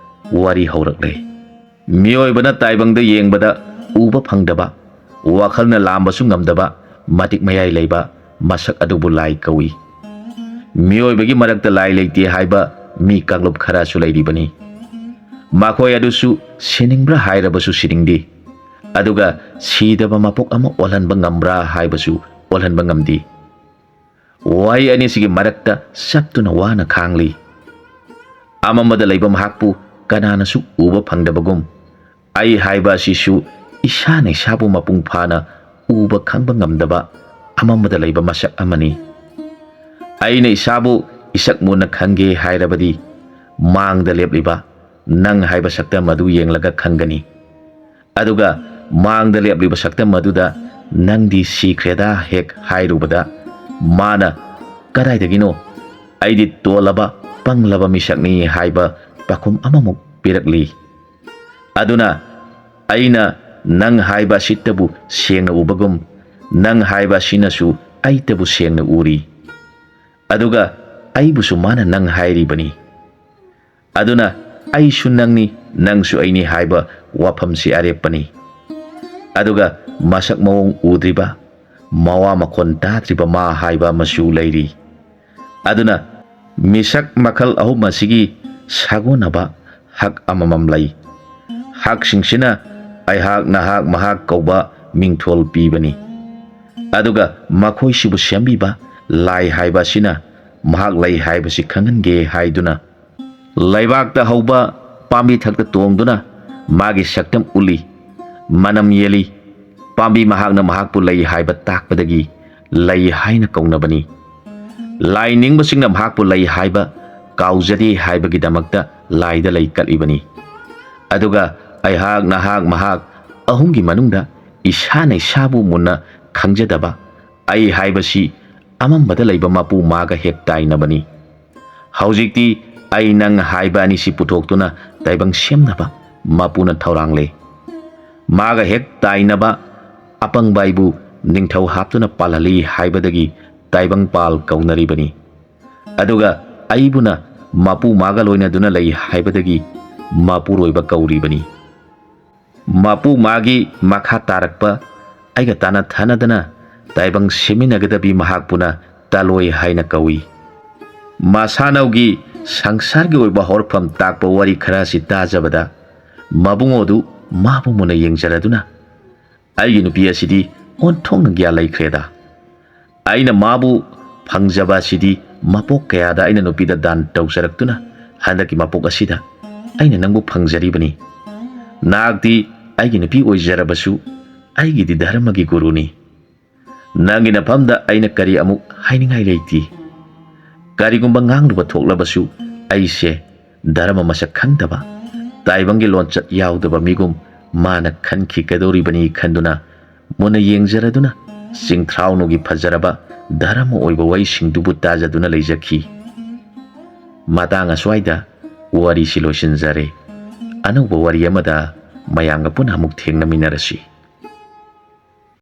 ꯋꯥꯔꯤ ꯍꯧꯔꯛꯂꯦ꯫ ꯃꯤꯑꯣꯏꯕꯅ ꯇꯥꯏꯕꯪꯗ ꯌꯦꯡꯕꯗ ꯎꯕ ꯐꯪꯗꯕ, ꯋꯥꯈꯜꯅ ꯂꯥꯝꯕꯁꯨ ꯉꯝꯗꯕ ꯃꯇꯤꯛ ꯃꯌꯥꯏ ꯂꯩꯕ ꯃꯁꯛ ꯑꯗꯨꯕꯨ ꯂꯥꯏ ꯀꯧꯏ꯫ ꯃꯤꯑꯣꯏꯕꯒꯤ ꯃꯔꯛꯇ ꯂꯥꯏ ꯂꯩꯇꯦ ꯍꯥꯏꯕ ꯃꯤ ꯀꯥꯡꯂꯨꯞ ꯈꯔꯁꯨ ꯂꯩꯔꯤꯕꯅꯤ꯫ ꯃꯈꯣꯏ ꯑꯗꯨꯁꯨ ꯁꯤꯅꯤꯡꯕ꯭ꯔꯥ ꯍꯥꯏꯔꯕꯁꯨ ꯁꯤꯅꯤꯡꯗꯦ, ꯑꯗꯨꯒ ꯁꯤꯗꯕ ꯃꯄꯣꯛ ꯑꯃ ꯑꯣꯜꯍꯟꯕ ꯉꯝꯕ꯭ꯔꯥ ꯍꯥꯏꯕꯁꯨ ꯑꯣꯜꯍꯟꯕ ꯉꯝꯗꯦ꯫ ꯋꯥꯍꯩ ꯑꯅꯤꯁꯤꯒꯤ ꯃꯔꯛꯇ ꯆꯞꯇꯨꯅ ꯋꯥꯅ ꯈꯥꯡꯂꯤ꯫ ꯑꯃꯝꯕꯗ ꯂꯩꯕ ꯃꯍꯥꯛꯄꯨ ꯀꯅꯥꯅꯁꯨ ꯎꯕ ꯐꯪꯗꯕꯒꯨꯝ, ꯑꯩ ꯍꯥꯏꯕ ꯑꯁꯤꯁꯨ ꯏꯁꯥꯅ ꯏꯁꯥꯕꯨ ꯃꯄꯨꯡ ꯐꯥꯅ ꯎꯕ ꯈꯪꯕ ꯉꯝꯗꯕ ꯑꯃꯝꯕꯗ ꯂꯩꯕ ꯃꯁꯛ ꯑꯃꯅꯤ꯫ ꯑꯩꯅ ꯏꯁꯥꯕꯨ ꯏꯁꯛ ꯃꯨꯟꯅ ꯈꯪꯒꯦ ꯍꯥꯏꯔꯕꯗꯤ ꯃꯥꯡꯗ ꯂꯦꯞꯂꯤꯕ ꯅꯪ ꯍꯥꯏꯕ ꯁꯛꯇꯝ ꯑꯗꯨ ꯌꯦꯡꯂꯒ ꯈꯪꯒꯅꯤ꯫ ꯑꯗꯨꯒ ꯃꯥꯡꯗ ꯂꯦꯞꯂꯤꯕ ꯁꯛꯇꯝ ꯑꯗꯨꯗ "ꯅꯪꯗꯤ ꯁꯤꯈ꯭ꯔꯦꯗ" ꯍꯦꯛ ꯍꯥꯏꯔꯨꯕꯗ, ꯃꯥꯅ "ꯀꯗꯥꯏꯗꯒꯤꯅꯣ? ꯑꯩꯗꯤ ꯇꯣꯜꯂꯕ, ꯄꯪꯂꯕ ꯃꯤꯁꯛꯅꯤ" ꯍꯥꯏꯕ ꯄꯥꯎꯈꯨꯝ ꯑꯃꯃꯨꯛ ꯄꯤꯔꯛꯂꯤ꯫ ꯑꯗꯨꯅ ꯑꯩꯅ ꯅꯪ ꯍꯥꯏꯕ ꯑꯁꯤꯇꯕꯨ ꯁꯦꯡꯅ ꯎꯕꯒꯨꯝ, ꯅꯪ ꯍꯥꯏꯕ ꯑꯁꯤꯅꯁꯨ ꯑꯩꯇꯕꯨ ꯁꯦꯡꯅ ꯎꯔꯤ꯫ ꯑꯗꯨꯒ ꯑꯩꯕꯨꯁꯨ ꯃꯥꯅ ꯅꯪ ꯍꯥꯏꯔꯤꯕꯅꯤ꯫ ꯑꯗꯨꯅ "ꯑꯩꯁꯨ ꯅꯪꯅꯤ, ꯅꯪꯁꯨ ꯑꯩꯅꯤ" ꯍꯥꯏꯕ ꯋꯥꯐꯝꯁꯤ ꯑꯔꯦꯞꯄꯅꯤ꯫ ꯑꯗꯨꯒ ꯃꯁꯛ ꯃꯑꯣꯡ ꯎꯗ꯭ꯔꯤꯕ, ꯃꯋꯥ ꯃꯈꯣꯟ ꯇꯥꯗ꯭ꯔꯤꯕ ꯃꯥ ꯍꯥꯏꯕ ꯑꯃꯁꯨ ꯂꯩꯔꯤ꯫ ꯑꯗꯨꯅ ꯃꯤꯁꯛ ꯃꯈꯜ ꯑꯍꯨꯝ ꯑꯁꯤꯒꯤ ꯁꯥꯒꯣꯟꯅꯕ ꯍꯛ ꯑꯃꯃꯝ ꯂꯩ꯫ ꯍꯛꯁꯤꯡꯁꯤꯅ ꯑꯩꯍꯥꯛ ꯅꯍꯥꯛ ꯃꯍꯥꯛ ꯀꯧꯕ ꯃꯤꯡꯊꯣꯜ ꯄꯤꯕꯅꯤ꯫ ꯑꯗꯨꯒ ꯃꯈꯣꯏꯁꯤꯕꯨ ꯁꯦꯝꯕꯤꯕ ꯂꯥꯏ ꯍꯥꯏꯕ ꯑꯁꯤꯅ ꯃꯍꯥꯛ ꯂꯩ ꯍꯥꯏꯕꯁꯤ ꯈꯪꯍꯟꯒꯦ ꯍꯥꯏꯗꯨꯅ ꯂꯩꯕꯥꯛꯇ ꯍꯧꯕ ꯄꯥꯝꯕꯤ ꯊꯛꯇ ꯇꯣꯡꯗꯨꯅ ꯃꯥꯒꯤ ꯁꯛꯇꯝ ꯎꯠꯂꯤ, ꯃꯅꯝ ꯌꯦꯜꯂꯤ꯫ ꯄꯥꯝꯕꯤ ꯃꯍꯥꯛꯅ ꯃꯍꯥꯛꯄꯨ ꯂꯩ ꯍꯥꯏꯕ ꯇꯥꯛꯄꯗꯒꯤ ꯂꯩ ꯍꯥꯏꯅ ꯀꯧꯅꯕꯅꯤ꯫ ꯂꯥꯏ ꯅꯤꯡꯕꯁꯤꯡꯅ ꯃꯍꯥꯛꯄꯨ ꯂꯩ ꯍꯥꯏꯕ ꯀꯥꯎꯖꯗꯦ ꯍꯥꯏꯕꯒꯤꯗꯃꯛꯇ ꯂꯥꯏꯗ ꯂꯩ ꯀꯠꯂꯤꯕꯅꯤ꯫ ꯑꯗꯨꯒ ꯑꯩꯍꯥꯛ, ꯅꯍꯥꯛ, ꯃꯍꯥꯛ ꯑꯍꯨꯝꯒꯤ ꯃꯅꯨꯡꯗ ꯏꯁꯥꯅ ꯏꯁꯥꯕꯨ ꯃꯨꯟꯅ ꯈꯪꯖꯗꯕ ꯑꯩ ꯍꯥꯏꯕꯁꯤ ꯑꯃꯝꯕꯗ ꯂꯩꯕ ꯃꯄꯨ ꯃꯥꯒ ꯍꯦꯛ ꯇꯥꯏꯅꯕꯅꯤ꯫ ꯍꯧꯖꯤꯛꯇꯤ ꯑꯩ ꯅꯪ ꯍꯥꯏꯕ ꯑꯅꯤꯁꯤ ꯄꯨꯊꯣꯛꯇꯨꯅ ꯇꯥꯏꯕꯪ ꯁꯦꯝꯅꯕ ꯃꯄꯨꯅ ꯊꯧꯔꯥꯡꯂꯦ꯫ ꯃꯥꯒ ꯍꯦꯛ ꯇꯥꯏꯅꯕ ꯑꯄꯪꯕ ꯑꯩꯕꯨ ꯅꯤꯡꯊꯧ ꯍꯥꯞꯇꯨꯅ ꯄꯥꯜꯍꯜꯂꯤ ꯍꯥꯏꯕꯗꯒꯤ ꯇꯥꯏꯕꯪ ꯄꯥꯜ ꯀꯧꯅꯔꯤꯕꯅꯤ꯫ ꯑꯗꯨꯒ ꯑꯩꯕꯨꯅ ꯃꯄꯨ ꯃꯥꯒ ꯂꯣꯏꯅꯗꯨꯅ ꯂꯩ ꯍꯥꯏꯕꯗꯒꯤ ꯃꯄꯨꯔꯣꯏꯕ ꯀꯧꯔꯤꯕꯅꯤ꯫ ꯃꯄꯨ ꯃꯥꯒꯤ ꯃꯈꯥ ꯇꯥꯔꯛꯄ ꯑꯩꯒ ꯇꯥꯅ ꯊꯥꯅꯗꯅ ꯇꯥꯏꯕꯪ ꯁꯦꯝꯃꯤꯟꯅꯒꯗꯕꯤ ꯃꯍꯥꯛꯄꯨꯅ ꯇꯥꯂꯣꯏ ꯍꯥꯏꯅ ꯀꯧꯏ꯫ ꯃꯁꯥꯅꯧꯒꯤ ꯁꯪꯁꯥꯔꯒꯤ ꯑꯣꯏꯕ ꯍꯧꯔꯛꯐꯝ ꯇꯥꯛꯄ ꯋꯥꯔꯤ ꯈꯔ ꯑꯁꯤ ꯇꯥꯖꯕꯗ ꯃꯕꯨꯡꯉꯣꯗꯨ ꯃꯥꯕꯨ ꯃꯨꯟꯅ ꯌꯦꯡꯖꯔꯗꯨꯅ, "ꯑꯩꯒꯤ ꯅꯨꯄꯤ ꯑꯁꯤꯗꯤ ꯑꯣꯟꯊꯣꯛꯅ ꯒ꯭ꯌꯥꯟ ꯂꯩꯈ꯭ꯔꯦꯗ꯫ ꯑꯩꯅ ꯃꯥꯕꯨ ꯐꯪꯖꯕ ꯑꯁꯤꯗꯤ ꯃꯄꯣꯛ ꯀꯌꯥꯗ ꯑꯩꯅ ꯅꯨꯄꯤꯗ ꯗꯥꯟ ꯇꯧꯖꯔꯛꯇꯨꯅ ꯍꯟꯗꯛꯀꯤ ꯃꯄꯣꯛ ꯑꯁꯤꯗ ꯑꯩꯅ ꯅꯪꯕꯨ ꯐꯪꯖꯔꯤꯕꯅꯤ꯫ ꯅꯍꯥꯛꯇꯤ ꯑꯩꯒꯤ ꯅꯨꯄꯤ ꯑꯣꯏꯖꯔꯕꯁꯨ ꯑꯩꯒꯤꯗꯤ ꯙꯔꯃꯒꯤ ꯒꯨꯔꯨꯅꯤ꯫ ꯅꯪꯒꯤ ꯅꯐꯝꯗ ꯑꯩꯅ ꯀꯔꯤ ꯑꯃꯨꯛ ꯍꯥꯏꯅꯤꯡꯉꯥꯏ ꯂꯩꯇꯦ꯫ ꯀꯔꯤꯒꯨꯝꯕ ꯉꯥꯡꯂꯨꯕ ꯊꯣꯛꯂꯕꯁꯨ ꯑꯩꯁꯦ ꯙꯔꯃ ꯃꯁꯛ ꯈꯪꯗꯕ, ꯇꯥꯏꯕꯪꯒꯤ ꯂꯣꯟꯆꯠ ꯌꯥꯎꯗꯕ ꯃꯤꯒꯨꯝ ꯃꯥꯅ ꯈꯟꯈꯤꯒꯗꯧꯔꯤꯕꯅꯤ ꯈꯟꯗꯨꯅ ꯃꯨꯟꯅ ꯌꯦꯡꯖꯔꯗꯨꯅ ꯆꯤꯡꯊ꯭ꯔꯥꯎꯅꯨꯒꯤ ꯐꯖꯔꯕ ꯙꯔꯃ ꯑꯣꯏꯕ ꯋꯥꯔꯤꯁꯤꯡꯗꯨꯕꯨ ꯇꯥꯖꯗꯨꯅ ꯂꯩꯖꯈꯤ꯫ ꯃꯇꯥꯡ ꯑꯁ꯭ꯋꯥꯏꯗ ꯋꯥꯔꯤꯁꯤ ꯂꯣꯏꯁꯤꯟꯖꯔꯦ꯫ ꯑꯅꯧꯕ ꯋꯥꯔꯤ ꯑꯃꯗ ꯃꯌꯥꯝꯒ ꯄꯨꯟꯅ ꯑꯃꯨꯛ ꯊꯦꯡꯅꯃꯤꯟꯅꯔꯁꯤ꯫